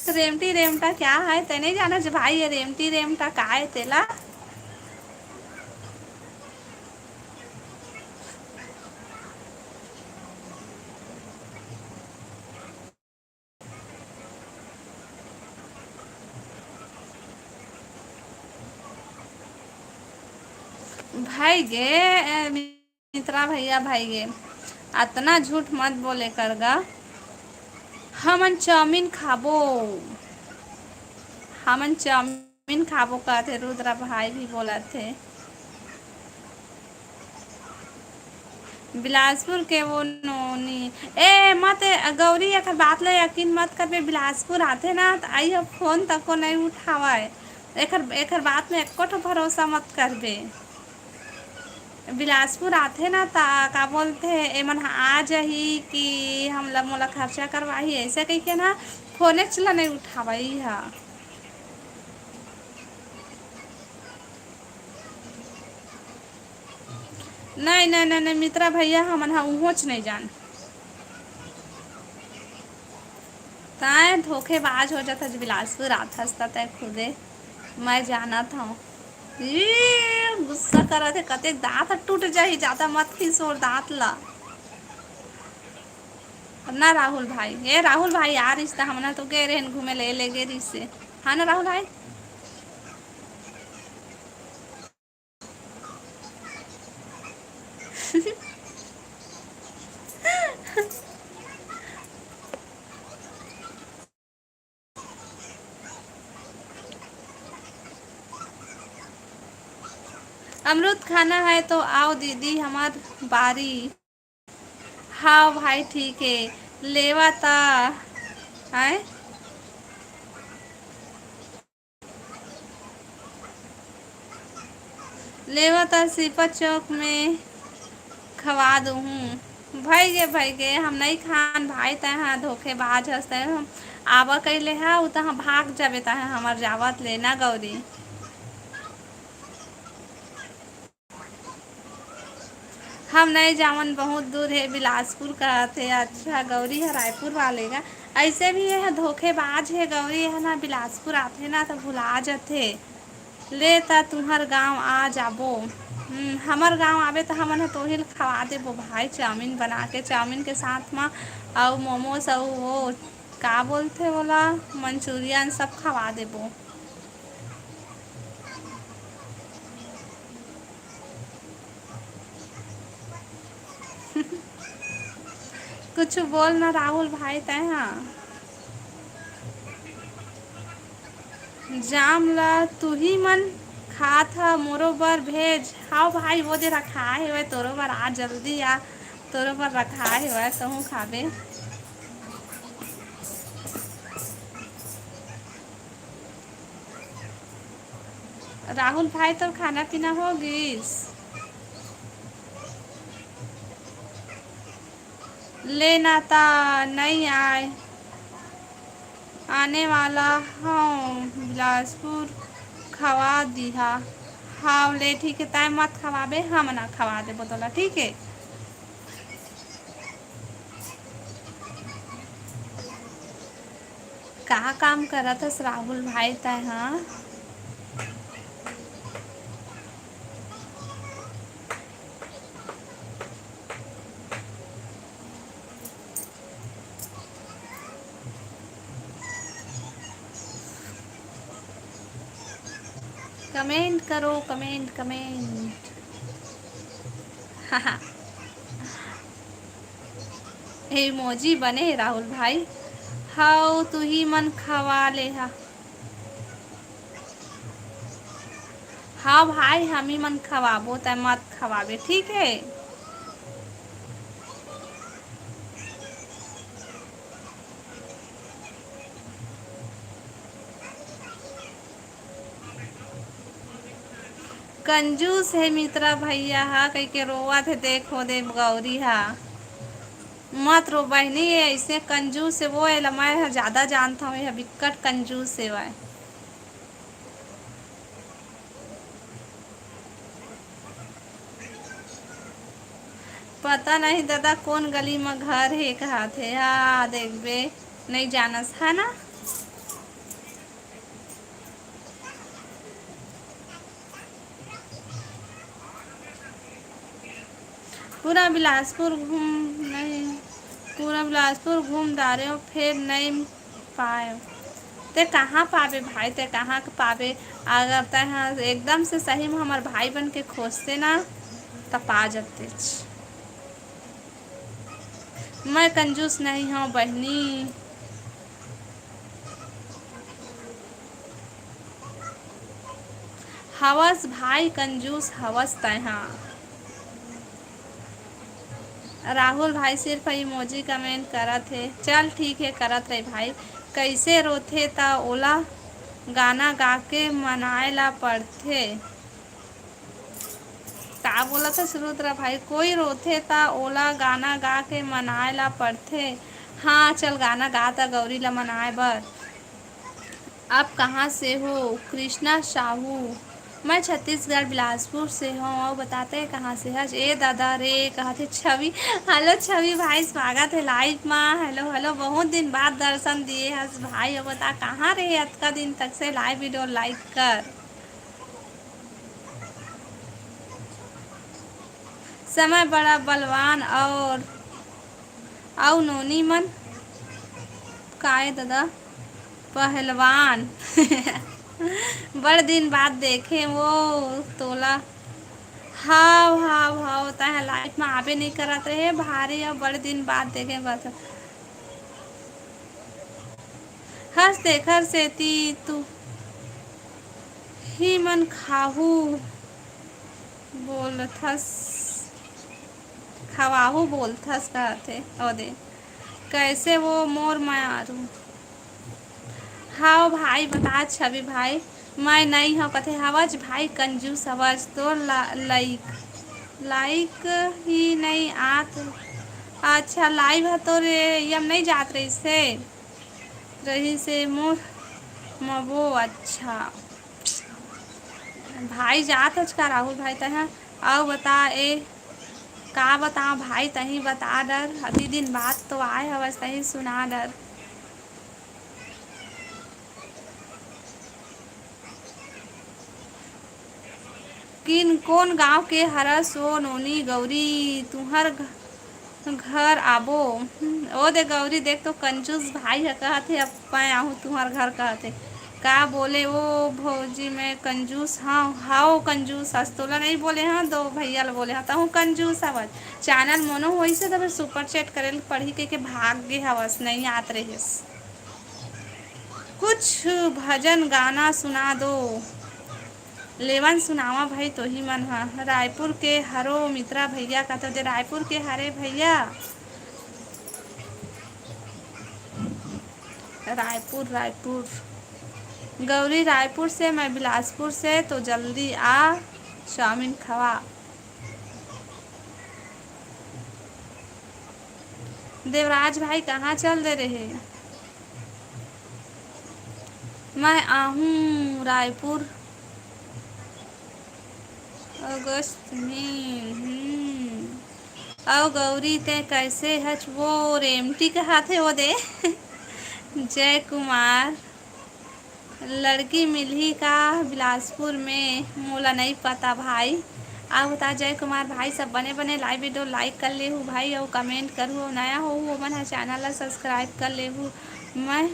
रेमटी रेमटा क्या है? तैं नइ जानस भाई, ये रेमटी रेमटा का है तेला? भाई गे, ए, मित्रा भैया भाई गे, अतना झूठ मत बोले कर गा। हमन चाउमीन खाबो, हमन चाउमीन खाबो कहत हे, रुद्रा भाई भी बोलत हे। बिलासपुर के वो नोनी, ए, मत, गौरी, एकर बात ले यकीन मत करबे। बिलासपुर आथे ना, त आई ह फोन तको नइ उठावय। एकर, एकर बात में एको ठो भरोसा मत करबे। बिलासपुर आथे ना, त का बोलथे, एमन ह आ जाही कि हमला, मोला खर्चा करवाही, ऐसे कहिके ना, फोनेच ला नइ उठावय ह। नहीं, नहीं, नहीं, नहीं, मित्रा भैया, हमन ह उहोंच नहीं जान। तैं धोखेबाज हो जाथस, बिलासपुर आथस त तैं खुदे, मैं जानत हव। ई गुस्सा करत हे, कतेक दांत ह टूट जाही, ज्यादा मत खींचोर दांत ला। ना राहुल भाई, ए राहुल भाई, आ रिस त हमन ह तो गे रहेन घूमे ले, ले गे रिस से। हाँ ना राहुल भाई? अमरूद खाना है तो आओ दीदी हमार बारी। हाँ भाई, ठीक है, लेवा ता, हैं? लेवा ता सिपत चौक में खवा दूहूँ। भई गे, भई गे, हम नहीं खान भाई, तैं हा धोखेबाज हस, तैं हम आवा कइले हा, उ तहाँ भाग जाबे, तैं हा हमर जावत ले ना गौरी। हम नहीं जावन, बहुत दूर है बिलासपुर कहत हे। अच्छा, गौरी ह रायपुर वाले का। ऐसे भी यह धोखेबाज है, गौरी है ना, बिलासपुर आथे ना तो भुला जाथे। ले त तुहर गांव आ जाबो। हम्म, हमर गांव आबे त हमन ह तोहिल खवा देबो भाई, चाउमीन बना के, चाउमीन के साथ म अउ मोमोज अउ वो का बोलथे ओला, मंचूरियन सब खवा देबो। कुछ बोल ना राहुल भाई, तैं हा। जाम ला तुही मन खात ह, मोरो बर भेज। हाव भाई, वो दे रखाए हेवय तोरो बर, आ जल्दी आ, तोरो बर रखाए हेवय, तहूँ खाबे। राहुल भाई, तोर खाना पीना हो गिस? लेना ता नइ आय, आने वाला हव बिलासपुर, खवा दिहा। हाव ले ठीक हे, तैं मत खवाबे, हमन खवा देबो तोला, ठीक हे। का काम करत हस राहुल भाई तैं हा? कमेंट करो, कमेंट, कमेंट। इमोजी बने हे राहुल भाई। हव, तुही मन खवा ले हा। हाँ भाई, हमी मन खवाबो, तै मत खवाबे, ठीक है। कंजूस हे मित्रा भैया हा, कहिके रोवत हे, देखो दे गौरी हा। मत रो बहिनी, ये ऐसे कंजूस हे, वो एला मैं ह ज्यादा जानत हूँ, ये बिक्कट कंजूस हे वह। पता नहीं दादा, कोन गली म घर हे, कहाथे। हाँ, देखबे, नहीं जानस, है ना? पूरा बिलासपुर घूम नहीं, पूरा बिलासपुर घूम डारेव, फेर नहीं पाएव। ते कहाँ पाबे भाई, ते कहाँ के पाबे? अगर तै ह एकदम से सही में हमर भाई बन के खोजते ना, त पा जतेच। मैं कंजूस नहीं हूँ बहिनी। हवस भाई, कंजूस हवस तैं हा। राहुल भाई सिर्फ इमोजी कमेंट करत हे। चल ठीक हे, करत रहे भाई। कैसे रोथे त ओला गाना गा के मनाए ला पड़थे। का बोलत हस रुद्रा भाई? कोई रोथे त ओला गाना गा के मनाए ला पड़थे। हाँ, चल गाना गा त गौरी ला मनाए बर। आप कहाँ से हो? कृष्णा साहू। मैं छत्तीसगढ़ बिलासपुर से हूँ। और बताते हैं कहाँ से हस? ए दादा रे, कहा थे छवि। हेलो छवि भाई, स्वागत है लाइव मा। हेलो, हेलो, बहुत दिन बाद दर्शन दिए हस भाई। और बता, कहाँ रहे अतका दिन तक से? लाइव वीडियो लाइक कर। समय बड़ा बलवान और अउ नोनी मन। काय दादा? पहलवान। बड़ दिन बाद देखे वो तोला। हाव, हाव, हाव, तैं लाइव में आबे नहीं करत रहे भारी, अब बड़ दिन बाद देखे बस। हस तेखर सेती तू ही मन खाहू बोलथस, खवाहू बोलथस कहथे। ओ दे, कैसे वो मोर मारू? हाव भाई, बता छवि भाई, मैं नई हव कथे। हवच भाई, कंजूस हवच तोर ला-, लाइक, लाइक ही नई आत। अच्छा, लाइव ह तोर एम नई जात रहिस हे, रहिस हे मोर मबो। अच्छा भाई, जात हच का राहुल भाई तैं ह? अउ बता ए, का बताओ भाई, तहीं बता डर, अति दिन बाद तो आए हवस, तहीं सुना डर। किन कोन गांव के हरस ओ नोनी गौरी, तुंहर घ-, घर आबो। हम्म, ओ दे गौरी, देख तो कंजूस भाई ह कहत हे, अब मैं आहूं तुंहर घर कहत हे। का बोले ओ भौजी, मैं कंजूस हंव? हाव कंजूस, आज तोला नहीं बोले हंव, दो भैया ल बोले हंव, तहूं कंजूस हवच। चैनल मोनो होइस हे, त फेर सुपर चैट करे ल पड़ही कहिके भाग गे हवस, नहीं आत रहिस। कुछ भजन गाना सुना दो। लेवन सुनावा भाई तोही मन ह। रायपुर के हरो मित्रा भैया, कहते दे रायपुर के हरे भैया। रायपुर, रायपुर। गौरी रायपुर से, मैं बिलासपुर से, तो जल्दी आ चाउमीन खवा। देवराज भाई कहाँ चल दे रहे? मैं आहूँ रायपुर अगस्त में। हम्म। अउ गौरी, ते कैसे हच? वो रेमटी कहाथे वो दे। जय कुमार। लड़की मिलही का बिलासपुर में? मोला नई पता भाई। अउ बता जय कुमार भाई, सब बने बने live video like कर लेहू भाई, अउ comment करहू, अउ नया होहू ओमन ह channel ला subscribe कर लेहू। मैं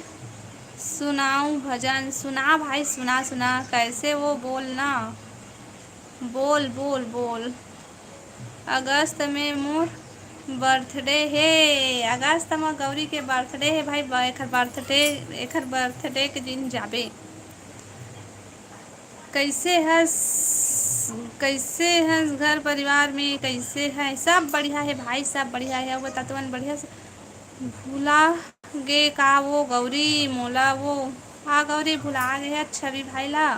सुनाऊं भजन? सुना भाई, सुना, सुना। कैसे वो? बोल ना, बोल, बोल, बोल। अगस्त में मोर birthday हे। अगस्त में गौरी के birthday हे भाई। ब-, एखर birthday, एखर birthday के दिन जाबे। कैसे हस, कैसे हस घर परिवार में, कैसे है? सब बढ़िया है भाई, सब बढ़िया है। वो बता, तुमन बढ़िया से भुला गे का वो गौरी मोला? वो हाँ गौरी, भुला गे है छवि भाई ला।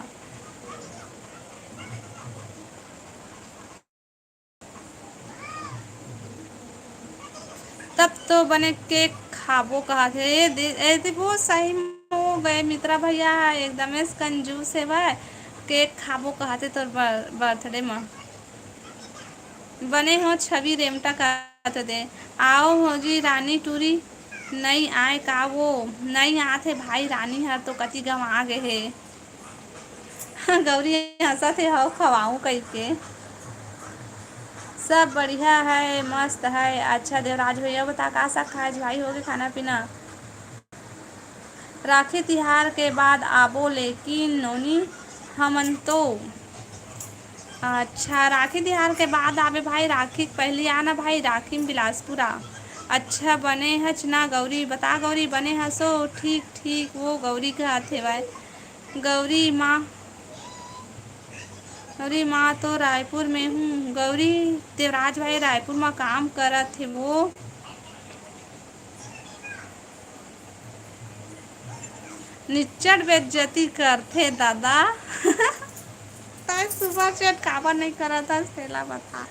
तब तो बने केक खाबो कहत हे। ए दे-, ए दे-, वो सही में हो गए मित्रा भैया, एकदमेच कंजूस हे भाई। केक खाबो कहत हे तोर बर-, birthday म। बने हो छवि रेमटा कहत दे। आओ हो जी रानी टूरी, नई आए का वो? नई आत हे भाई, रानी हर तो कति गंवा गे हे। गौरी हंसत हे, हव खवाऊं कहिके। सब बढ़िया है, मस्त है। अच्छा देवराज भैया बता का साग खाए भाई, होगे खाना पीना? राखी तिहार के बाद आबो लेकिन नोनी हमन तो। अच्छा, राखी तिहार के बाद आबे भाई, राखी के पहली आना भाई, राखी में बिलासपुर आ। अच्छा बने हच ना गौरी? बता गौरी, बने हसो? ठीक ठीक, वो गौरी कहत हे भाई। गौरी माँ, गौरी माँ तो रायपुर में हूँ। गौरी, देवराज भाई रायपुर में काम करत हे वो। निच्चट बेइज्जती करथे दादा। तै super chat काबर नहीं करत हस, तेला बता।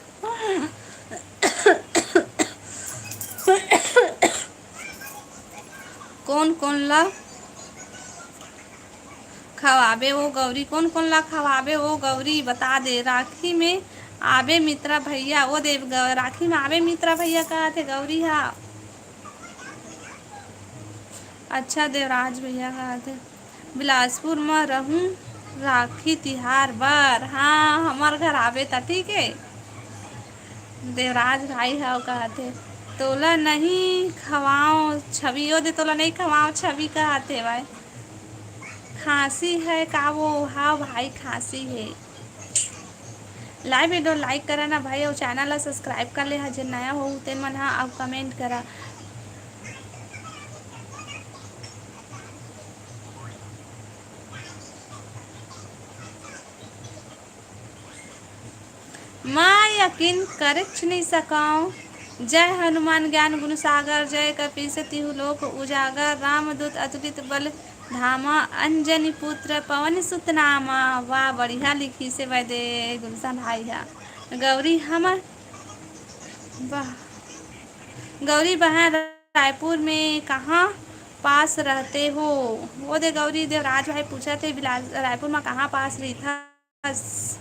कोन कोन ला खवाबे ओ गौरी, कोन कोन ला खवाबे ओ गौरी, बता दे। राखी में आबे मित्रा भैया, ओ देव ग-, राखी में आबे मित्रा भैया कहत हे गौरी हा। अच्छा देवराज भैया कहत हे, बिलासपुर म रहूं राखी तिहार बर। हाँ, हमर घर आबे त ठीक हे। देवराज भाई हव कहत हे, तोला नहीं खवाओ छवि, ओ दे तोला नहीं खवाओ छवि कहत हे भाई। खांसी है का वो? हाँ भाई, खांसी है। Live video like करा ना भाई, अउ channel ला subscribe कर ले हा, जे नया हो तेन मन हा, अउ comment करा। मैं यकीन करेच नहीं सकंव। जय हनुमान ज्ञान गुण सागर, जय कपीस तिहु लोक उजागर, रामदूत अतुलित बल धामा, अंजनी पुत्र पवन सुत नामा। वाह, बढ़िया लिखिस हे वैदे गुलशन भाई हा। गौरी हमर बह-, गौरी बहन रायपुर में कहाँ पास रहते हो? वो दे गौरी देवराज भाई पूछत हे, बिलास-, रायपुर में कहाँ पास रहिथस?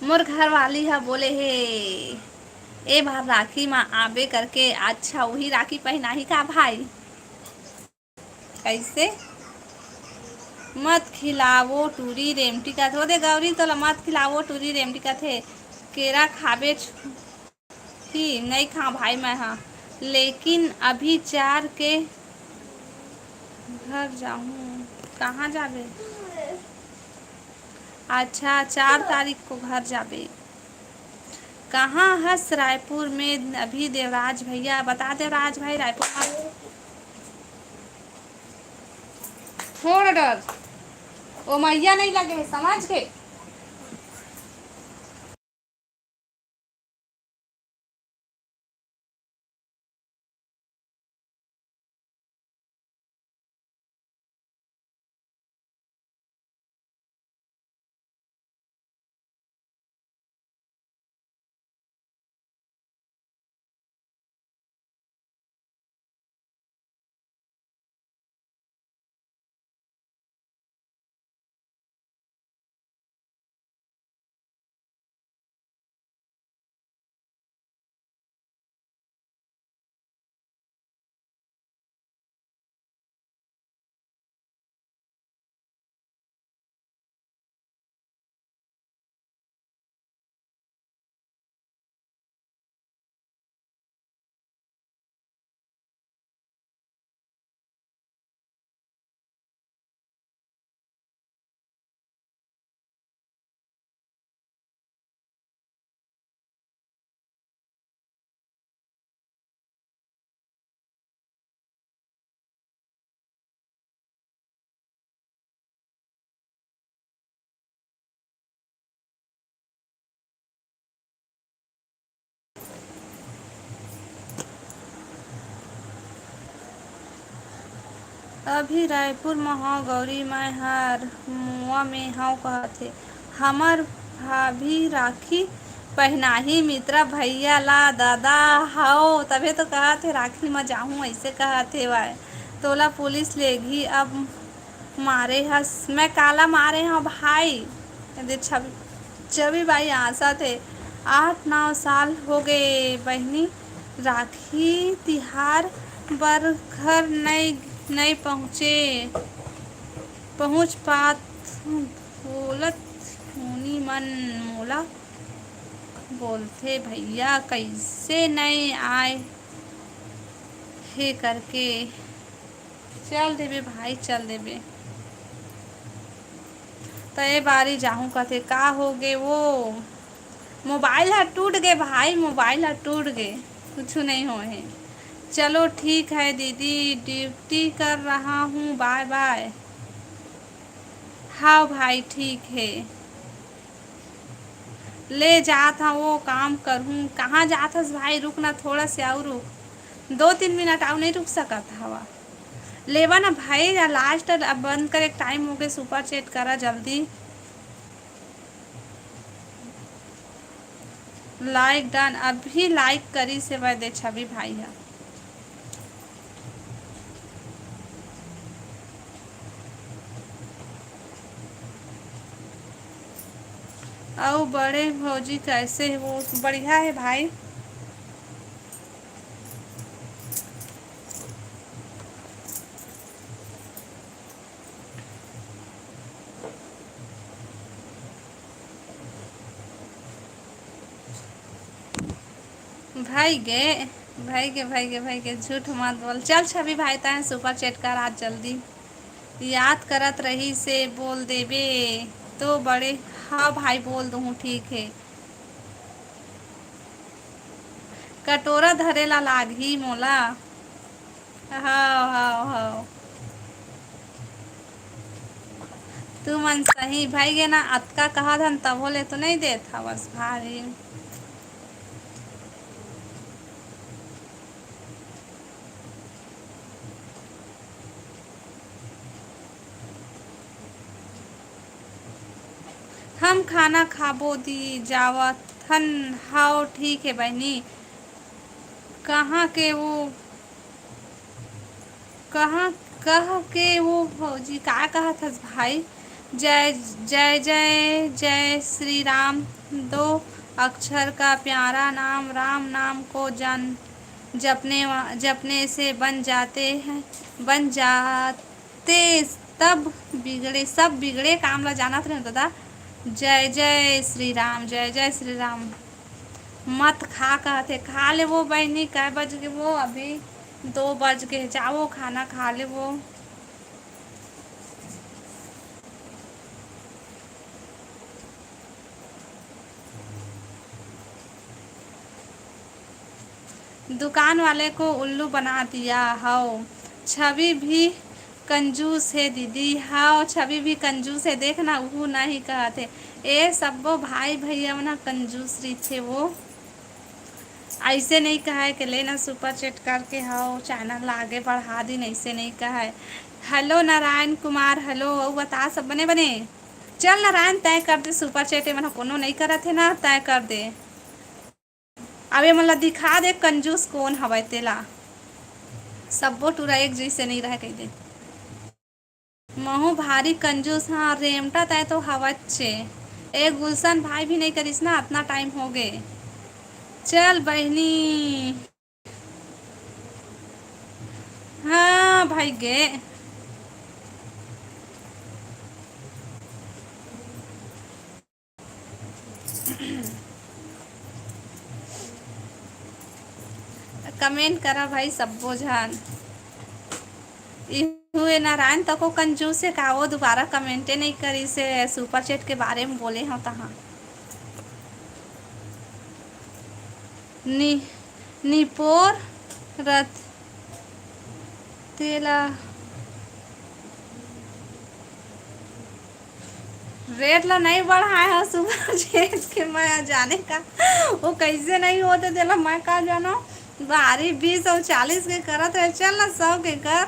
मोर घरवाली ह बोले हे, ए बार राखी म आबे करके। अच्छा, उही राखी पहिनाही का भाई? कैसे? मत खिलावो टूरी रेमटी कथे। ओ दे गौरी, तोला मत खिलावो टूरी रेमटी कथे। केरा खाबे छु-, ही नई खांव भाई मैं हा, लेकिन अभी चार के घर जाहूं। कहाँ जाबे? अच्छा, चार तारीख को घर जाबे। कहाँ हस? रायपुर में अभी देवराज भैया। बता देवराज भाई, रायपुर में। छोड़ डर, ओ मैया नहीं लगे है, समझ के। अभी रायपुर म हव गौरी, मैं हर मुआ में हव कहत हे। हमर भाभी राखी पहिनाही मित्रा भैया ला दादा हव, तभे तो कहत हे राखी म जाहूं, अइसे कहत हे वाय। तोला पुलिस लेगही अब मारे हस, मैं काला मारे हव भाई? दे छवि, छवि बाई आंसत हे। आठ नौ साल हो गे बहिनी, राखी तिहार बर घर नइ, नइ पहुँचे, पहुँच पात बोलत होनी मन मोला बोलथे, "भैया कइसे नइ आय हे?" करके। चल देबे भाई, चल देबे। त ए बारी जाहूं कथे, का हो गे वो? मोबाइल ह टूट गे भाई, मोबाइल ह टूट गे, कुछु नइ होए हे। चलो ठीक है दीदी, ड्यूटी कर रहा हूँ, बाय बाय। हाव भाई, ठीक हे। ले जात हव, वो काम करहूँ। कहाँ जात हस भाई? रुक ना, थोड़ा से अउ रुक, दो तीन मिनट अउ नइ रुक सकत हवा? लेवा ना भाई, या लास्ट अब बंद करे के टाइम हो गे, सुपर चैट करा जल्दी। लाइक डन, अभी लाइक करी से वैदे छवि भाई ह। अउ बड़े भौजी कैसे हे? वो बढ़िया हे भाई। भाई गे, भाई गे, भाई गे, भाई गे, झूठ मत बोल। चल छवि भाई, तैं सुपर चैट कर आज जल्दी। याद करत रही से बोल देबे तो बड़े। हाँ भाई, बोल दूँ, ठीक है। कटोरा धरे ला लागही मोला। हव, हव, हव। तुमन सही भई गे ना, अतका कहत हन तभो ले तो नइ देत हवस भारी। हम खाना खाबो दी जावत हन। हव, ठीक हे बहिनी। कहाँ के वो, कहाँ, कह के वो भौजी का कहत हस भाई? जय, जय, जय, जय श्री राम। दो अक्षर का प्यारा नाम, राम नाम को जन, जपने वा-, जपने से बन जाते हैं, बन जाते, तब बिगड़े, सब बिगड़े काम ला जानत रहे दादा। जय जय श्री राम, जय जय श्री राम। मत खा कहत हे, खा लेवो बहिनी, कै बज गे वो? अभी दो बज गे, जावो खाना खा लेवो। दुकान वाले को उल्लू बना दिया। हव, छवि भी कंजूस हे दीदी। हव, छवि भी कंजूस हे। देख ना, उहू नहीं कहत हे। ए सब्बो भाई भैया मन ह कंजूस रहिथे वो। अइसे नइ कहय के ले ना सुपर चैट करके हव, चैनल ला आगे बढ़ा दिन, अइसे नइ कहय। हेलो नारायण कुमार, हेलो, अउ बता सब बने बने? चल नारायण, तय कर दे सुपर चैट, एमन ह कोनो नइ करत हे ना, तय कर दे। अब एमन ला दिखा दे कंजूस कोन हवय तेला। सब्बो टूरा एक जइसे नइ रहय कहि दे। महू भारी कंजूस, हाँ, रेमटा तय तो हवच्चे। ए गुलशन भाई भी नइ करिस ना, अतना टाइम हो गे। चल बहिनी। हाँ, भाई गे। कमेंट करा भाई सब्बो झन। इहू ए नारायण तको कंजूस हे का? वो दोबारा कमेंटे नइ करिस हे, सुपर चैट के बारे में बोले हव तहाँ। नि-, निपोर रथ तेला रेट ला नइ बढ़ाए हव सुपर चैट के, मैं जाने का वो कइसे नइ होत हे तेला मैं का जानव। भारी बीस अउ चालीस के करत रहे, चल ना सौ के कर।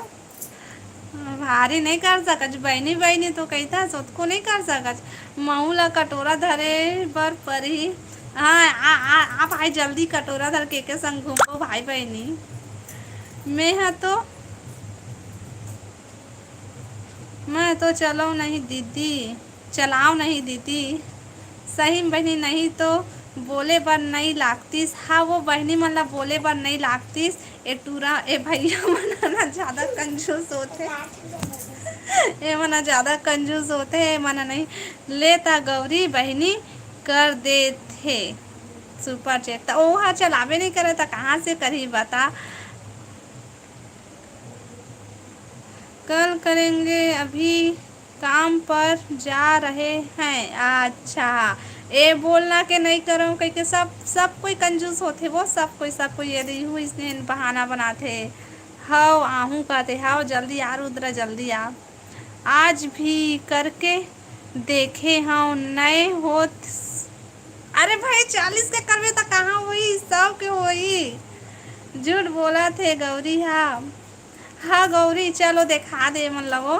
भारी नहीं कर सकच बहिनी, बहिनी तो कहिथस, ओतको नहीं कर सकच। महू ला कटोरा धरे बर परही। हाँ, आ, आ, आ भाई, जल्दी कटोरा धर के के संग घूमबो भाई बहिनी। मैं ह तो, मैं तो चलो नहीं दीदी, चलाओ नहीं दीदी। सही में बहिनी, नहीं तो बोले बर नहीं लागतिस। हाँ, वो बहिनी मन ला बोले बर नहीं लागतिस। ए टूरा, ए भैया मन ह ना ज्यादा कंजूस होथे। ए मन ह ज्यादा कंजूस होथे, ए मन ह नहीं लेता। गौरी बहिनी कर देथे सुपर चैट, त ओहा चलाबे नहीं करे, त कहाँ से करही बता? कल करेंगे, अभी काम पर जा रहे हैं। अच्छा, ए बोलना के नहीं करो, कहिके सब, सब कोई कंजूस होथे वो, सब कोई, सब कोई। ये देखो, इसने बहाना बनाथे। हव, आहूँ कहथे, हव, जल्दी आ रुद्रा, जल्दी आ। आज भी करके देखे हव, नए होत। अरे भाई, चालीस के करबे त कहाँ होई, सौ के होई। झूठ बोलत हे गौरी हा। हाँ गौरी, चलो देखा दे मन लगो।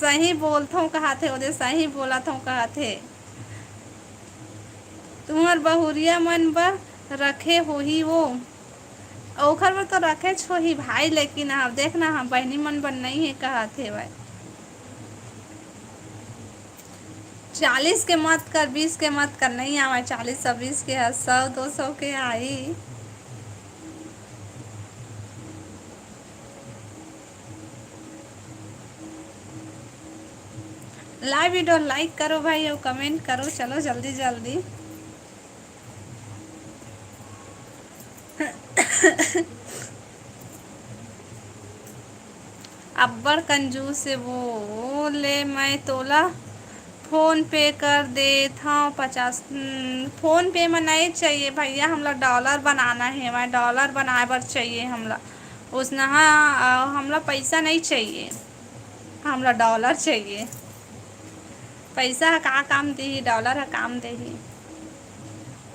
सही बोलथों कहाथे, ओदे सही बोलथों कहाथे। तुहर बहुरिया मन बर रखे होही वो। ओखर बर तो रखेच होही भाई, लेकिन अब देखना, हम बहिनी मन बर नहीं है कहत हेवय। चालीस के मत कर, बीस के मत कर, नहीं आवय चालीस, सौ बीस के ह, सौ दो सौ के आई। लाइव वीडियो लाइक करो भाई, और कमेंट करो। चलो जल्दी जल्दी। अब्बड़ कंजूस हे वो। ले, मैं तोला फोन पे कर देत हव पचास। हम्म, फोन पे म नहीं चाहिए भैया, हमला डॉलर बनाना है, मैं डॉलर बनाए बर चाहिए हमला। उसनहा, अ, हमला पैसा नहीं चाहिए, हमला डॉलर चाहिए। पैसा ह का काम देही, डॉलर ह काम देही।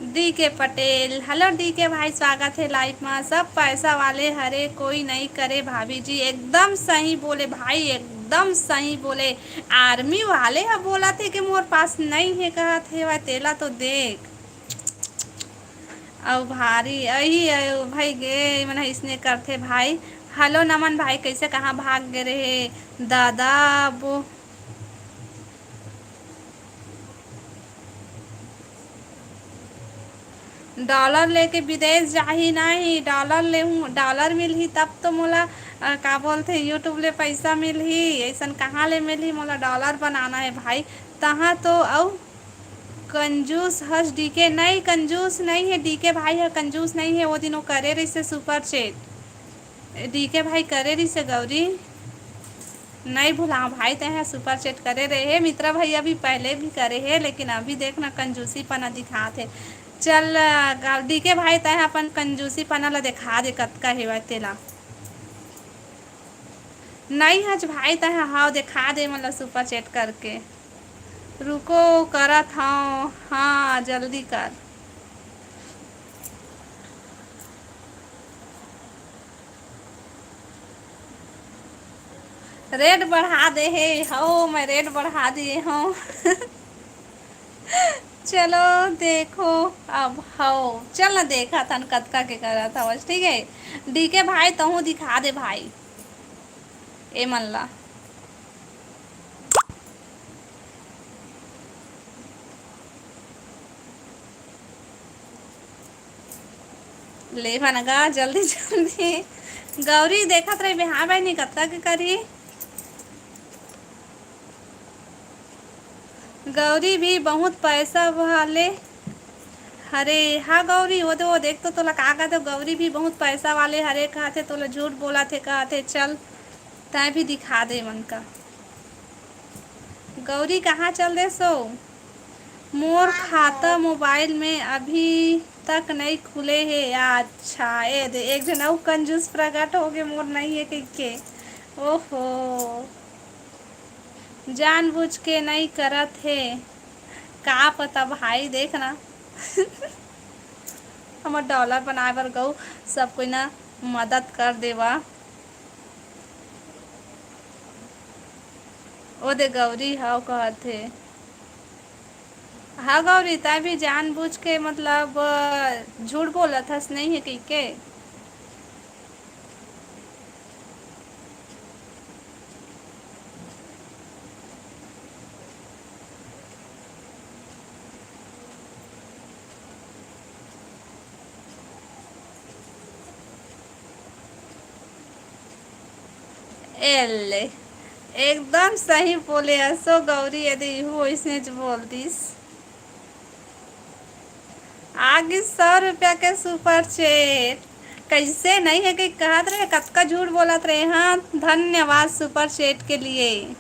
डी के पटेल, हेलो डी के भाई, स्वागत है लाइव मा। सब पैसा वाले हरे, कोई नहीं करे भाभी जी। एकदम सही बोले भाई, एकदम सही बोले। आर्मी वाले ह बोलत हे कि मोर पास नहीं है कहत हे, वह तेला तो देख। अउ भारी अही अउ भाई गे, मन इसने करथे भाई। हेलो नमन भाई, कैसे कहाँ भाग गे रहे दादा? वो डॉलर लेके विदेश जाही नहीं, डॉलर लेहूँ, डॉलर मिलही तब तो मोला, अ, का बोलथे, YouTube ले पैसा मिलही। ऐसन कहाँ ले मिलही? मोला डॉलर बनाना है भाई। तहाँ तो अउ कंजूस हस डीके। नहीं, कंजूस नहीं है डीके भाई ह, कंजूस नहीं है। वो दिन वो करे रहिसे सुपर चैट। डीके भाई करे रहिसे गौरी। नहीं भुलाओ भाई, तैं ह सुपर चैट करे रहे हे। मित्रा भैया भी पहले भी करे हे, लेकिन अभी देख ना, कंजूसी पना दिखात हे। चल, अ, डीके भाई, तैं ह अपन कंजूसी पना ला दिखा दे, कतका हेवय तेला। नहीं हच भाई, तैं ह, हाव, दिखा दे, मतलब, सुपर चैट करके। रुको, करत हव। हाँ, जल्दी कर। रेट बढ़ा दे हे, हव, मैं रेट बढ़ा दिए हव। चलो देखो, अब हव, चल ना, देखत हन कतका के करत हवस, ठीक है। डीके भाई, तहूँ दिखा दे भाई, ए मन ला। ले भन गा, जल्दी जल्दी। गौरी देखत रहिबे, हाँ बहिनी, कतका के करही? गौरी भी बहुत पैसा वाले हरे। हाँ गौरी, वो दे, वो देख तो तोला का कहथे, गौरी भी बहुत पैसा वाले हरे कहथे, तोला झूठ बोलत हे कहथे। चल, तैं भी दिखा दे मन का। गौरी कहाँ चल दे सो? मोर खाता मोबाइल में अभी तक नहीं खुले हे। अच्छा, ए दे, एक झन अउ कंजूस प्रगट हो गे, मोर नहीं है कहिके। ओहो, जानबूझ के नहीं करत हे, का पता भाई, देख ना। हमर डॉलर बनाए बर गऊ, सब कोई ना मदद कर देवा। ओ दे गौरी हव कहत हे। हाँ गौरी, तैं भी जानबूझ के, मतलब, झूठ बोलत हस, नहीं है कहिके। एले, एकदम सही बोले हस ओ गौरी, यदि इहू ओइसनेच बोल दिस। आ गिस सौ रुपया के सुपर चैट। कइसे नइ हे कि कहत रहे, कतका झूठ बोलत रहे। हाँ, धन्यवाद सुपर चैट के लिए।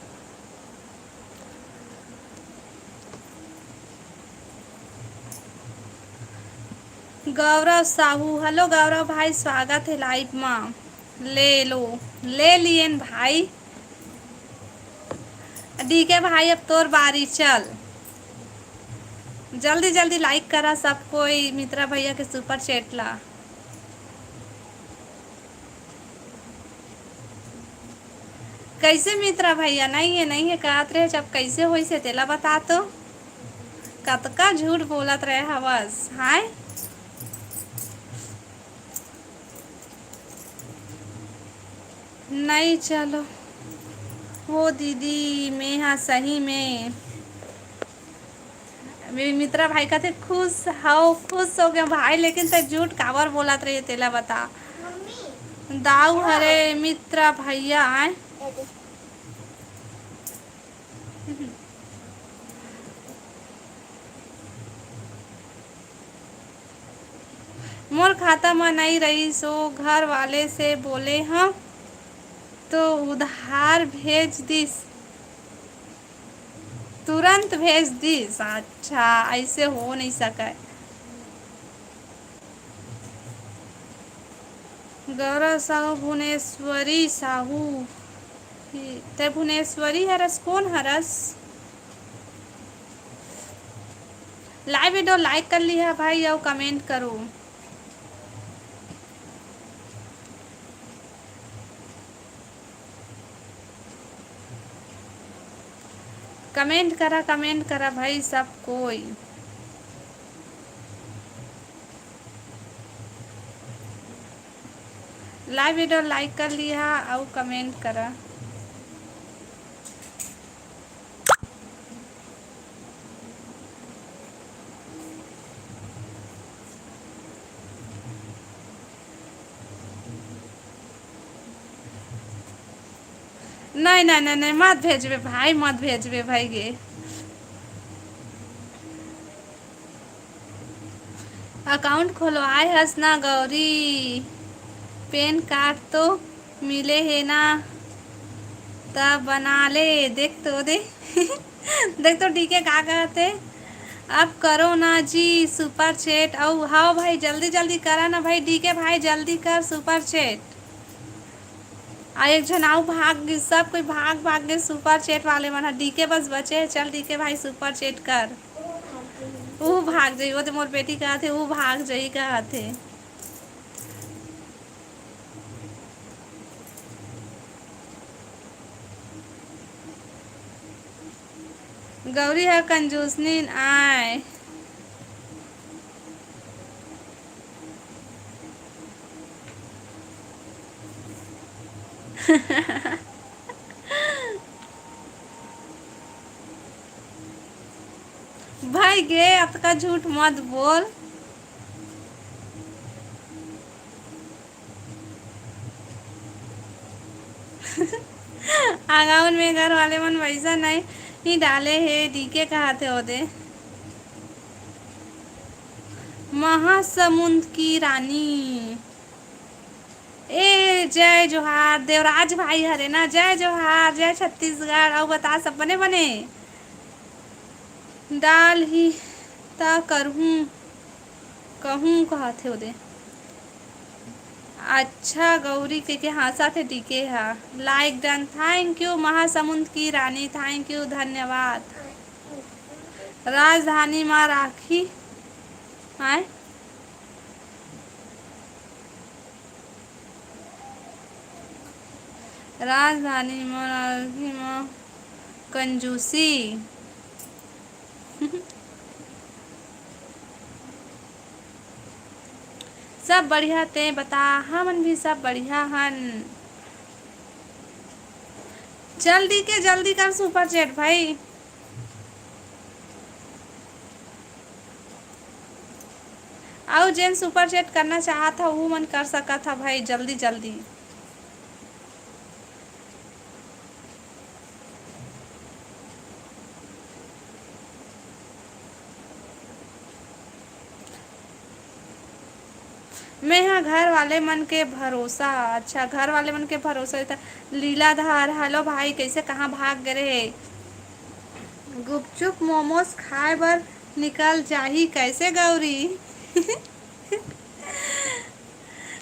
गौरव साहू, हेलो गौरव भाई, स्वागत हे लाइव मा। ले लो, ले लिएन भाई। डीके भाई, अब तोर बारी, चल। जल्दी जल्दी लाइक करा सब कोई मित्रा भैया के सुपर चैट ला। कइसे मित्रा भैया, नइ हे, नइ हे कहत रहे, जब कइसे होइस हे तेला बता तो। कतका झूठ बोलत रहे हवस, हाय। नइ चलो हो दीदी, मेहा सही में। मेरे मित्रा भाई कहते, "खुश हव, खुश हो गया भाई, लेकिन तैं झूठ काबर बोलत रहे, तेला बता।" दाऊ हरे मित्रा भैया आए। मोर खाता म नइ रहिस, ओ घर वाले से बोले हंव तो उधार भेज दिस, तुरंत भेज दिस। अच्छा, अइसे हो नइ सकय। गौरव साहू, भुवनेश्वरी साहू, तैं भुवनेश्वरी हरस, कोन हरस? लाइव वीडियो लाइक कर लिहा भाई, अउ कमेंट करो। कमेंट करा, कमेंट करा भाई सब कोई। लाइव वीडियो लाइक कर लिहा अउ कमेंट करा। नहीं, नहीं, नहीं, नहीं, मत भेजबे भाई, मत भेजबे भाई गे। अकाउंट खोलवाए हस ना गौरी, पैन कार्ड तो मिले हे ना, त बना ले। देख तो दे देख तो डीके का कहत हे, "अब करो ना जी सुपर चैट।" अउ हाँ भाई, जल्दी जल्दी करा ना भाई, डीके भाई जल्दी कर सुपर चैट। आ एक झन आऊ भाग गे, सब कोई भाग भाग गे सुपर चैट वाले मन ह। डीके बस बचे हे, चल डीके भाई सुपर चैट कर। ऊ भाग जाई, वो तो मोर बेटी कहत हे, ऊ भाग जाई कहत हे। गौरी ह कंजूसनीन आय। भाई गे, अतका झूठ मत बोल। अकाउंट में घर वाले मन पइसा नहीं, नहीं डाले हे, डीके कहत हे ओदे। महासमुंद की रानी। ए, जय जोहार, देवराज भाई हरे ना, जय जोहार, जय छत्तीसगढ़। अउ बता, सब बने बने? डाल ही त करहूँ, कहूँ कहत हे ओदे। अच्छा, गौरी के, के हाँसत हे डीके हा। Like done, thank you Mahasamund की रानी, thank you, धन्यवाद। राजधानी मा राखी, आय। राजधानी म राखी म कंजूसी। सब बढ़िया, तें बता? हमन भी सब बढ़िया हन। जल्दी के जल्दी कर सुपर चैट भाई। अउ जेन सुपर चैट करना चाहत ह, वो मन कर सकत ह भाई, जल्दी जल्दी। मैं ह घर वाले मन के भरोसा। अच्छा, घर वाले मन के भरोसा त। लीलाधर, हेलो भाई, कैसे, कहाँ भाग गे रहे? गुपचुप मोमोज खाए बर निकल जाही कैसे गौरी?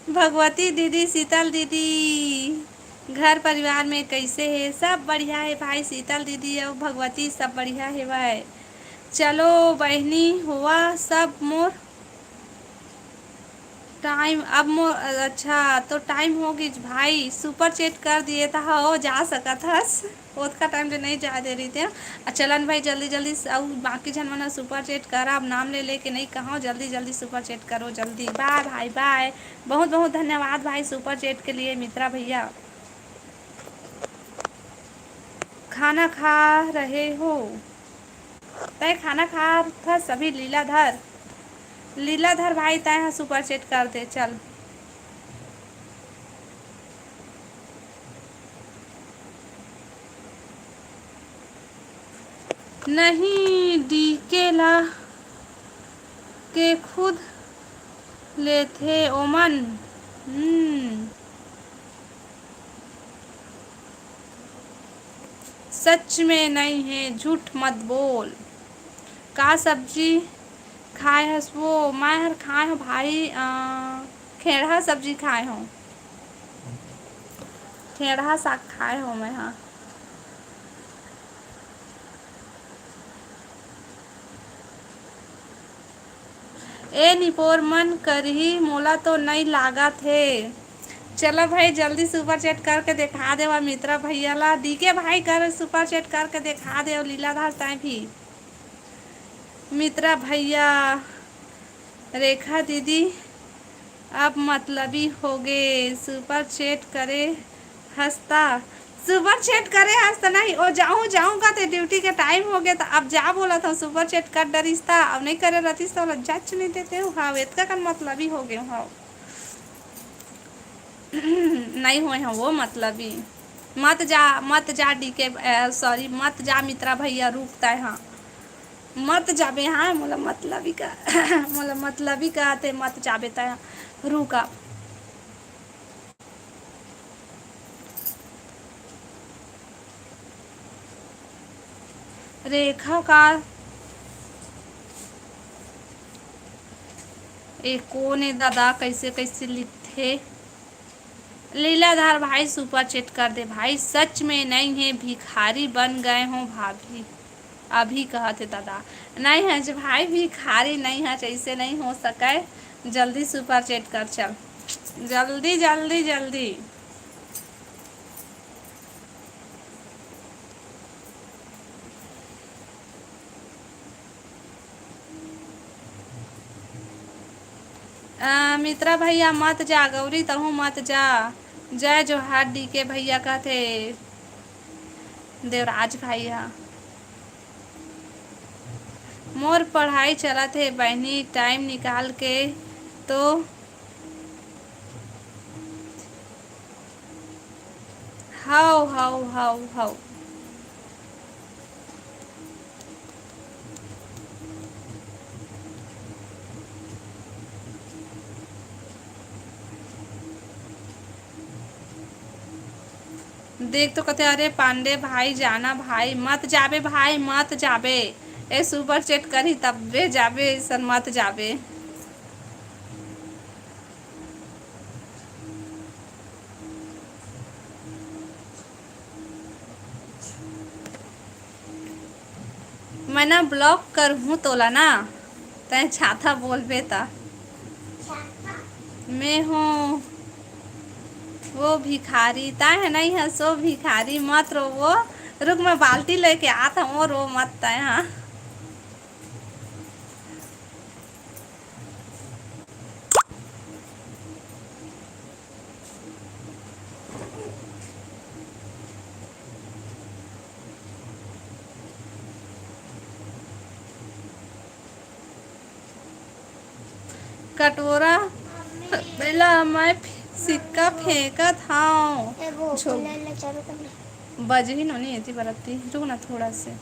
भगवती दीदी, शीतल दीदी, घर परिवार में कैसे हे? सब बढ़िया हे भाई शीतल दीदी अउ भगवती, सब बढ़िया हेवय। चलो बहिनी, होवा सब मोर टाइम अब मोर, अच्छा, तो टाइम हो गिस भाई, सुपर चैट कर दिए त हो जा सकत हस। ओतका टाइम ले नहीं जा दे रही थे। आ चलन भाई, जल्दी जल्दी स-, अउ बाकी झन मन ह सुपर चैट करा, अब नाम ले लेके नहीं कहो, जल्दी जल्दी सुपर चैट करो, जल्दी। बाय भाई, बाय। बहुत बहुत धन्यवाद भाई सुपर चैट के लिए मित्रा भैया। खाना खा रहे हो? तय खाना खात हस अभी लीलाधर? लीलाधर भाई, तय ह सुपर चैट कर दे, चल। नहीं, डीके ला के खुद लेथे ओमन। हम्म। सच में नहीं हे, झूठ मत बोल। का सब्जी खाए हस वो? मैं हर खाए हूँ भाई, अ, खेड़हा सब्जी खाए हूँ। खेड़हा साग खाए हूँ मैं, हाँ। ए निपोर मन करही, मोला तो नई लागत हे। चला भाई, जल्दी सुपर चैट करके देखा देवा मित्रा भैया ला। डीके भाई कर सुपर चैट करके देखा देव, लीलाधर तय भी। मित्रा भैया, रेखा दीदी, अब मतलबी होगे, सुपर चैट करे हस ता, सुपर चैट करे हस त नहीं, ओ जाऊँ, जाऊँ का ते ड्यूटी के टाइम होगे, त अब जा बोलत हूँ, सुपर चैट कर डरिस ता, अब नहीं करे रहतिस त ओला जच नहीं देते हो, हाँ, एतका कन मतलबी होगे हूँ। नहीं होए हूँ वो मतलबी। मत जा, मत जा डीके, अ, सॉरी, मत जा मित्रा भैया, रुक तय हाँ। मत जाबे हाँ, मोला मतलबी का, मोला मतलबी का ते मत जाबे तय, रुक अब। रेखा का ए कोन ए दादा, कैसे कैसे लिखथे? लीलाधर भाई सुपर चैट कर दे भाई, सच में नहीं है, भिखारी बन गए हो भाभी, अभी कहत हे दादा। नहीं है जे भाई, भिखारी नहीं है, ऐसे नहीं हो सके। जल्दी सुपर चैट कर, चल जल्दी जल्दी जल्दी। अ, मित्रा भैया मत जा, गौरी तहूँ मत जा। जय जोहार डीके भैया कहथे देवराज भाई हा। मोर पढ़ाई चलत हे बहिनी, टाइम निकाल के तो हव, हव, हव, हव। देख तो कथे, "अरे पांडे भाई, जाना भाई, मत जाबे भाई, मत जाबे। ए सुपर चैट करही तब्बे जाबे, अइसन मत जाबे।" मैं ना ब्लॉक करहूँ तोला ना, तैं छाथा बोलबे त। मैं हूँ वो भिखारी, तैं है नहीं है सो भिखारी, मत रो वो रुक, मैं बाल्टी लेके आत हूँ, रो मत तय, हाँ। कटोरा, बेला, मैं सिक्का फेंकत हव। ए वो, झो-, ले, ले, चालू कर ले। बजही नोनी एती बरती, रुक ना थोड़ा से।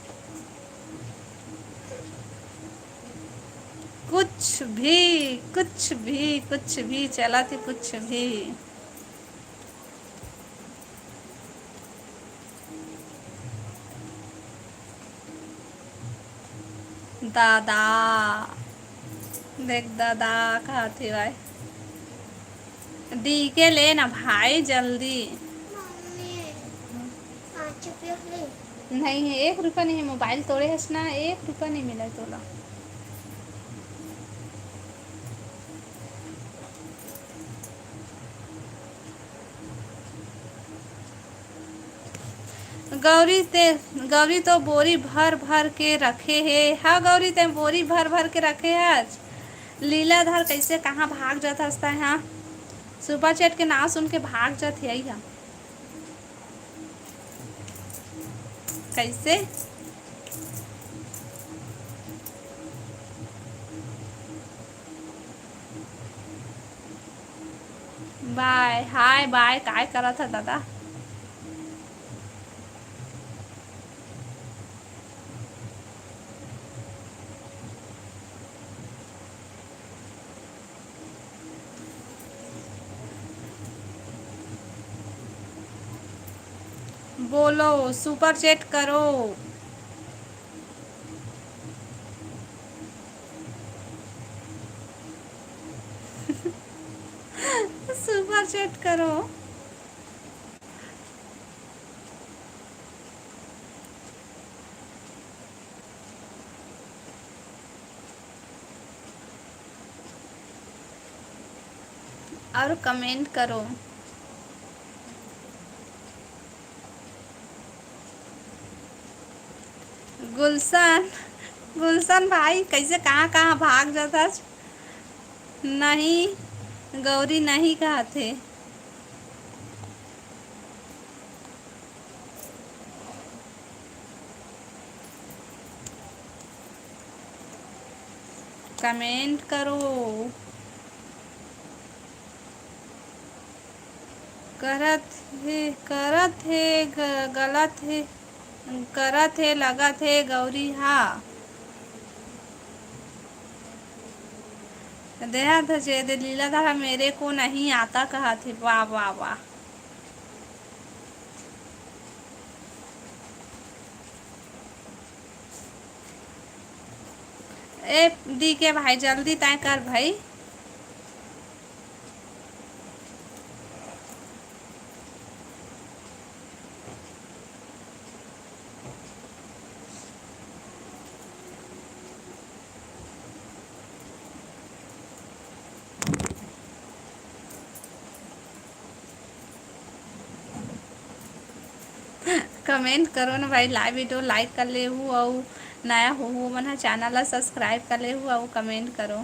कुछ भी, कुछ भी, कुछ भी चलत हे, कुछ भी। दादा, देख दादा कहत हे भाई। डीके ले ना भाई जल्दी। मम्मी, पाँच रुपया ले। नहीं है, एक रुपया नहीं है, मोबाइल तोड़े हस ना, एक रुपया नहीं मिला तोला। गौरी ते, गौरी तो बोरी भर भर के रखे हे। हाँ गौरी, ते बोरी भर भर के रखे हस। लीलाधर कैसे कहाँ भाग जात हस तैं, हाँ? सुपर चैट के नाम सुन के भाग जात हे, हाँ। कैसे? बाय, हाय, बाय, काय करत ह दादा? बोलो, सुपर चैट करो। सुपर चैट करो। और कमेंट करो। गुलशन, गुलशन भाई, कैसे कहाँ कहाँ भाग जाथस? नहीं, गौरी नहीं कहत हे। कमेंट करो। करत हे, करत हे, ग-, गलत हे, करत हे, लगत हे गौरी हा। देहा था जे दे लीला था, मेरे को नहीं आता कहा थे। वाह, वाह, वाह। ए, डीके भाई, जल्दी तय कर भाई। कमेंट करो ना भाई, लाइव वीडियो लाइक कर लेहू, अउ नया होहू मन ह चैनल ला सब्सक्राइब कर लेहू अउ कमेंट करो।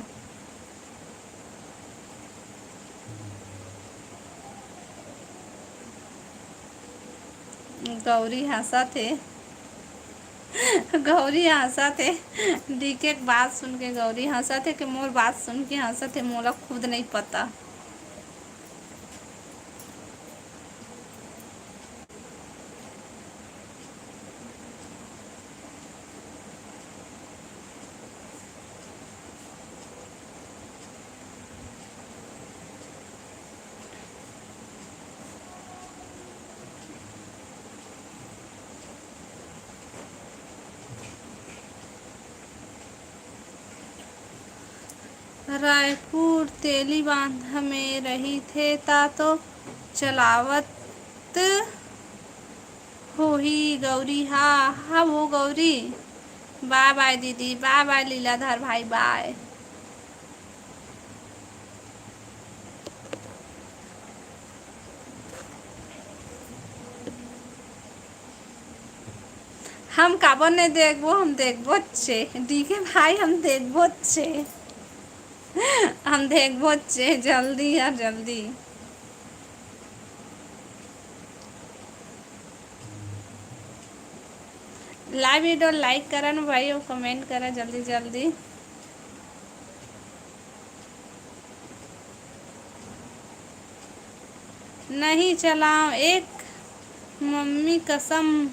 गौरी हंसत हे। गौरी हंसत हे। डीके के बात सुन के गौरी हंसत हे कि मोर बात सुन के हंसत हे, मोला खुद नहीं पता। रायपुर तेली बांधा में रहिथे ता तो चलावत होही गौरी। हाँ, हाँ वो गौरी। बाय बाय दीदी, बाय बाय लीलाधर भाई, बाय। हम काबर नहीं देखबो, हम देखबो चे, डीके भाई, हम देखबो चे, हम देखबो चे, जल्दी यार, जल्दी। Live video like करा न भाई, और comment करा जल्दी जल्दी। नहीं चलाओ एक मम्मी कसम।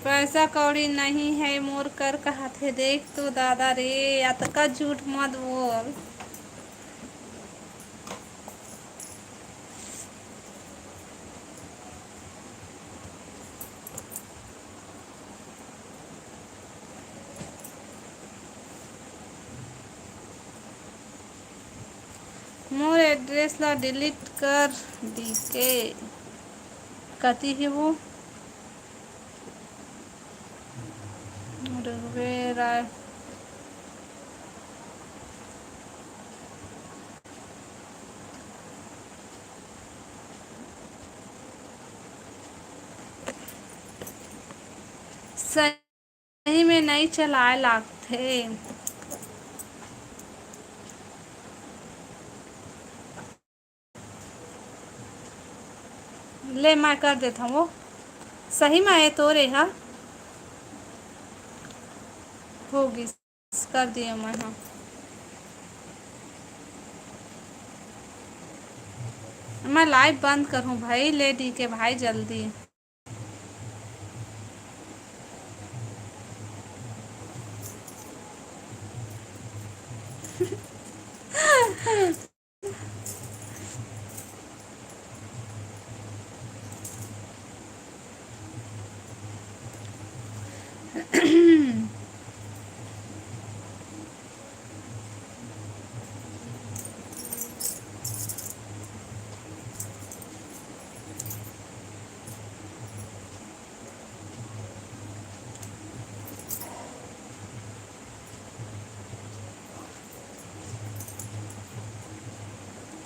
पैसा कौड़ी नहीं है मोर कर कहत हे, देख तो दादा रे, अतका झूठ मत बोल। मोर address ला delete कर डीके। कति हे वो? रघुवीर राय। सही में नई चलाए लागथे। ले, मैं कर देत हवं। सही में ए तोरे हा हो गिस, कर दिए मैं हा। मैं live बंद करहूँ भाई, ले डीके भाई जल्दी।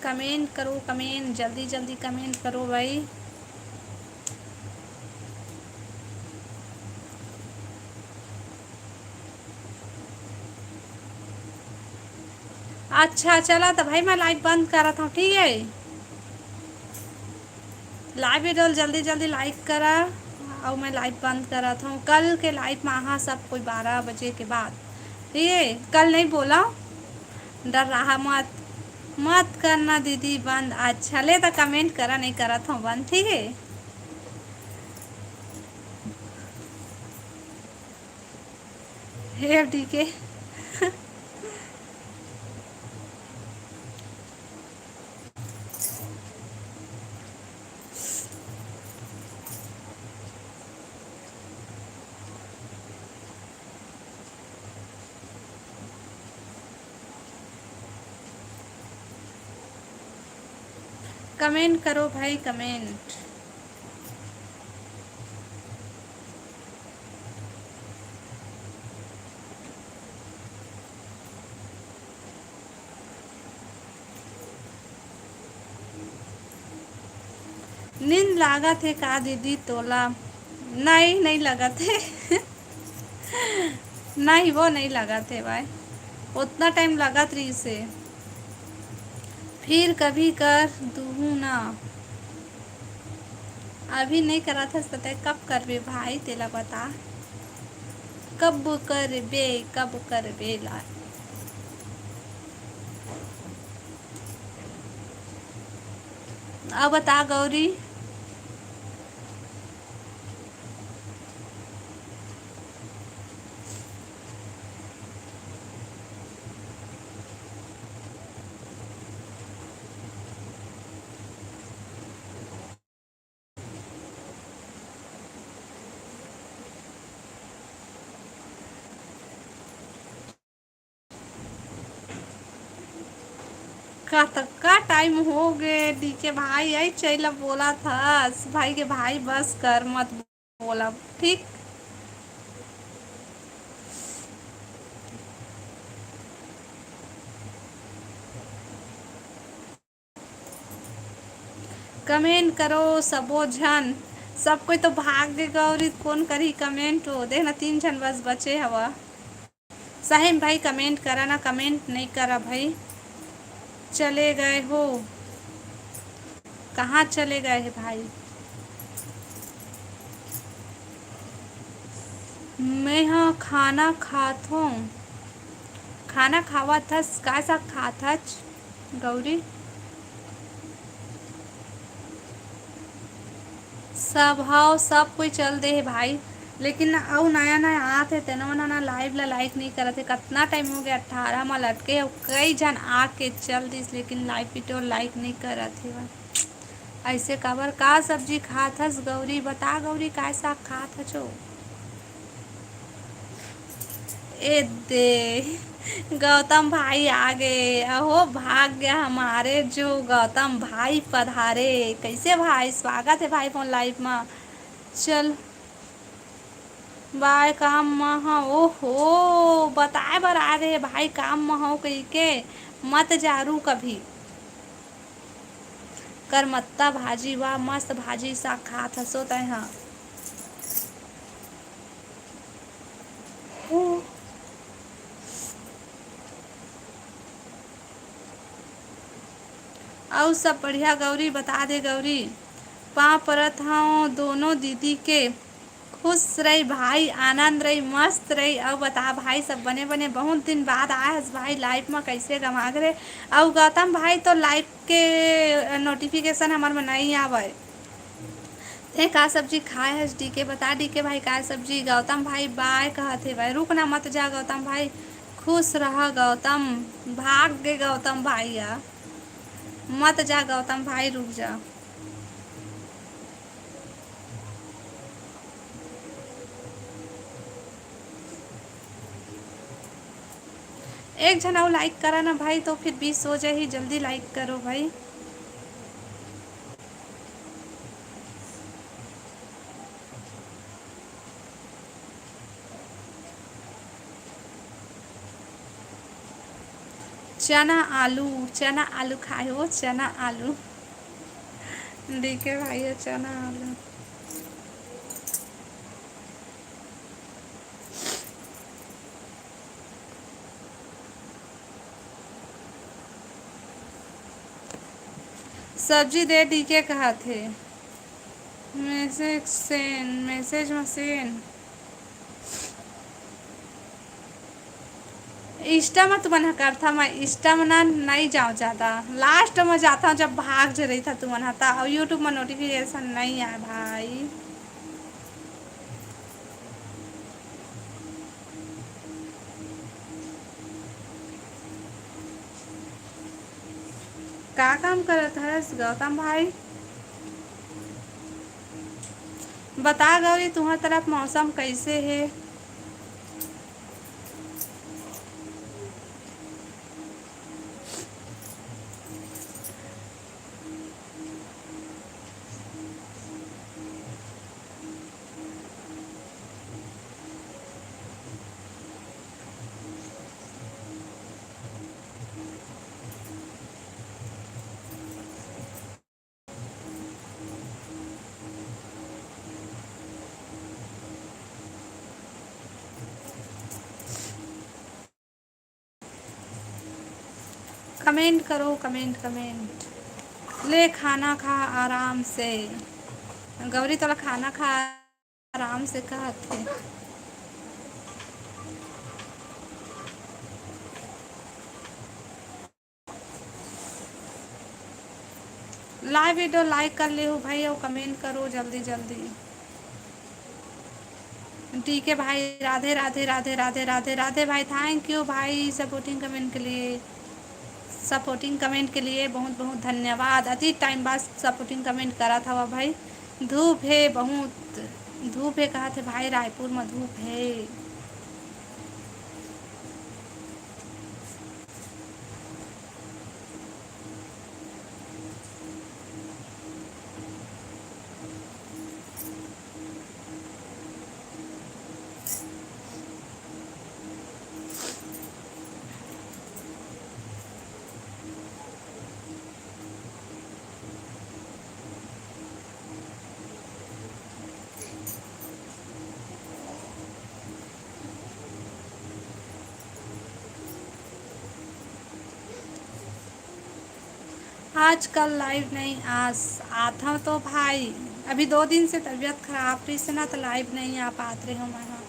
Comment करो, comment, जल्दी जल्दी comment करो भाई। अच्छा, चला त भाई, मैं live बंद करत हवं, ठीक है? Live video ल जल्दी जल्दी like करा, अउ मैं live बंद करत हवं। कल के live में आहा सब कोई बारह बजे के बाद, ठीक है? कल नहीं बोला, डर रहा मत, मत करना दीदी बंद। अच्छा, ले त comment करा, नहीं करत हवं बंद, ठीक है? हे डीके। Comment करो भाई, comment। नींद लागत हे का दीदी तोला? नहीं, नहीं लागत हे। नहीं, वो नहीं लागत हे भाई, उतना time लागत रहिस हे। फिर कभी कर दूहूँ ना। अभी नहीं करत हस त तैं कब करबे भाई, तेला बता। कब करबे, कब करबे ला। अब बता गौरी। कतका time हो गे, डीके भाई, आई चैला बोला था, भाई के भाई, बस कर, मत बोला, ठीक? कमेंट करो सबो झन। सब कोई तो भाग गे गौरी, कोन करही कमेंट हो? देख ना, तीन झन बस बचे हवा। सही में भाई कमेंट करा ना, कमेंट नहीं करा भाई। चले गए हो, कहाँ चले गए हे भाई? मैं हा खाना खात हूँ। खाना खावत हस, काय साग खात हच गौरी? सब हव, सब कोई चल दे हे भाई, लेकिन अउ नया नया आत हे, तेनो मन ह ना लाइव ला लाइक नइ करत हे। कतना टाइम हो गया, अट्ठारह म लटके हे, अउ कई झन आके चल दिस, लेकिन लाइव वीडियो लाइक नइ करत हे। ऐसे काबर? का सब्जी खात हस गौरी? बता गौरी, काय साग खात हचो? ए दे, गौतम भाई आ गए। अहो, भाग्य हमारे जो गौतम भाई पधारे। कैसे भाई, स्वागत है भाई फोन लाइव में। चल बाय, काम म हव। ओहो, बताए बर आ गए भाई, काम म हव कहिके। मत जा, रुक अभी। करमत्ता भाजी, वाह, मस्त भाजी साग खात हसो तैं ह। अउ सब बढ़िया गौरी, बता दे गौरी। पाँव परत हव दोनों दीदी के। खुश रही भाई, आनंद रही, मस्त रही। अउ बता भाई, सब बने बने? बहुत दिन बाद आए हस भाई लाइव में, कैसे गमा गे रे? अउ गौतम भाई तो लाइव के नोटिफिकेशन हमर में नहीं आवे। ते का सब्जी खाए हस डीके? बता डीके भाई, का सब्जी? गौतम भाई बाय कहत हे भाई, रुक ना, मत जा गौतम भाई, खुश रह गौतम। भाग गे गौतम भाई आ, मत जा गौतम भाई, रुक जा। एक झन अउ लाइक करा ना भाई, तो फिर बीस हो जाही। जल्दी लाइक करो भाई। चना आलू, चना आलू खाए हो, चना आलू। डीके भाई हो, चना आलू। सब्जी दे डीके कहत हे। मैसेज सेंड, मैसेज में सेंड। Insta में तुमन ह करथा, मैं Insta में ना नहीं जाओ ज्यादा, last में जाता हूँ जब भाग जे रही था तुमन ह ता, और YouTube में नोटिफिकेशन नहीं आए भाई। का काम करत हस गौतम भाई? बता गौरी, तुम्हार तरफ मौसम कैसे है? कमेंट करो, कमेंट, कमेंट। ले खाना खा आराम से। गौरी तोला खाना खा आराम से कहत हे। लाइव वीडियो लाइक कर लेहू भाई, और कमेंट करो जल्दी जल्दी। डीके भाई, राधे राधे राधे राधे राधे राधे भाई, thank you भाई सपोर्टिंग कमेंट के लिए, सपोर्टिंग कमेंट के लिए बहुत बहुत धन्यवाद। अति टाइम बाद सपोर्टिंग कमेंट करत हवा भाई। धूप हे बहुत, धूप हे कहत हे भाई, रायपुर में धूप हे। आजकल लाइव नहीं आस, आथव तो भाई, अभी दो दिन से तबीयत खराब रहिस ना, तो लाइव नहीं आ पात रहे हो मैं हा।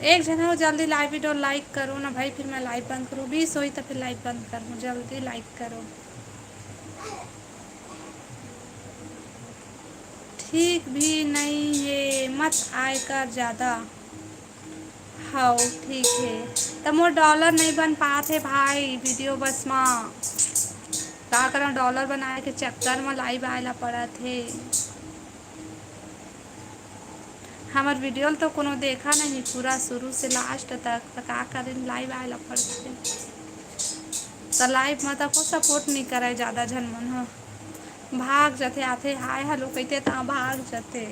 एक झन हो, जल्दी लाइव वीडियो लाइक करो ना भाई, फिर मैं लाइव बंद करूँ। बीस होई तो फिर लाइव बंद करूँ, जल्दी लाइक करो। ठीक भी नहीं है, मत आय कर ज़्यादा। हव, ठीक हे। त मोर डॉलर नइ बन पात हे भाई, वीडियो बस म। का करंव, डॉलर बनाए के चक्कर म लाइव आए ला पड़त हे। हमर वीडियो ल तो कोनो देखा नहीं पूरा शुरू से लास्ट तक, त का करें, लाइव आए ला पड़त हे। त लाइव म त को सपोर्ट नइ करय जादा झन मन ह। भाग जथे, आथे हाय हेलो कहिथे त भाग जथे।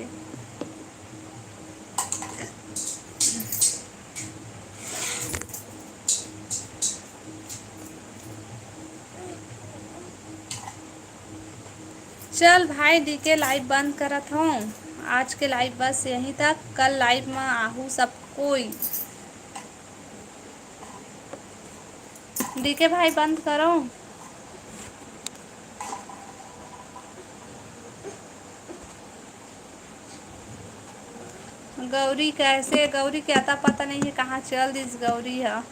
चल भाई, डीके लाइव बंद करत हूँ। आज के लाइव बस यहीं तक। कल लाइव में आहू सब कोई। डीके भाई, बंद करो। गौरी कैसे? गौरी के अता पता नहीं है, कहाँ चल दिस गौरी ह।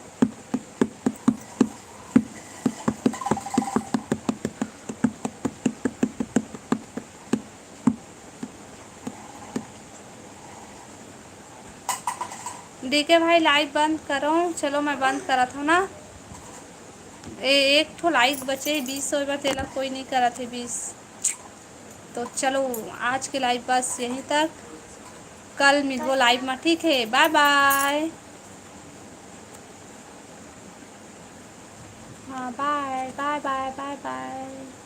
डीके भाई, लाइव बंद करो। चलो, मैं बंद करत हूँ ना। ए, एक ठो लाइक बचे हे, बीस होय बर, तेला कोई नहीं करत हे बीस। तो चलो, आज के लाइव बस यहीं तक। कल मिलबो लाइव में, ठीक है? बाय बाय। हाँ, बाय बाय, बाय बाय, बाय।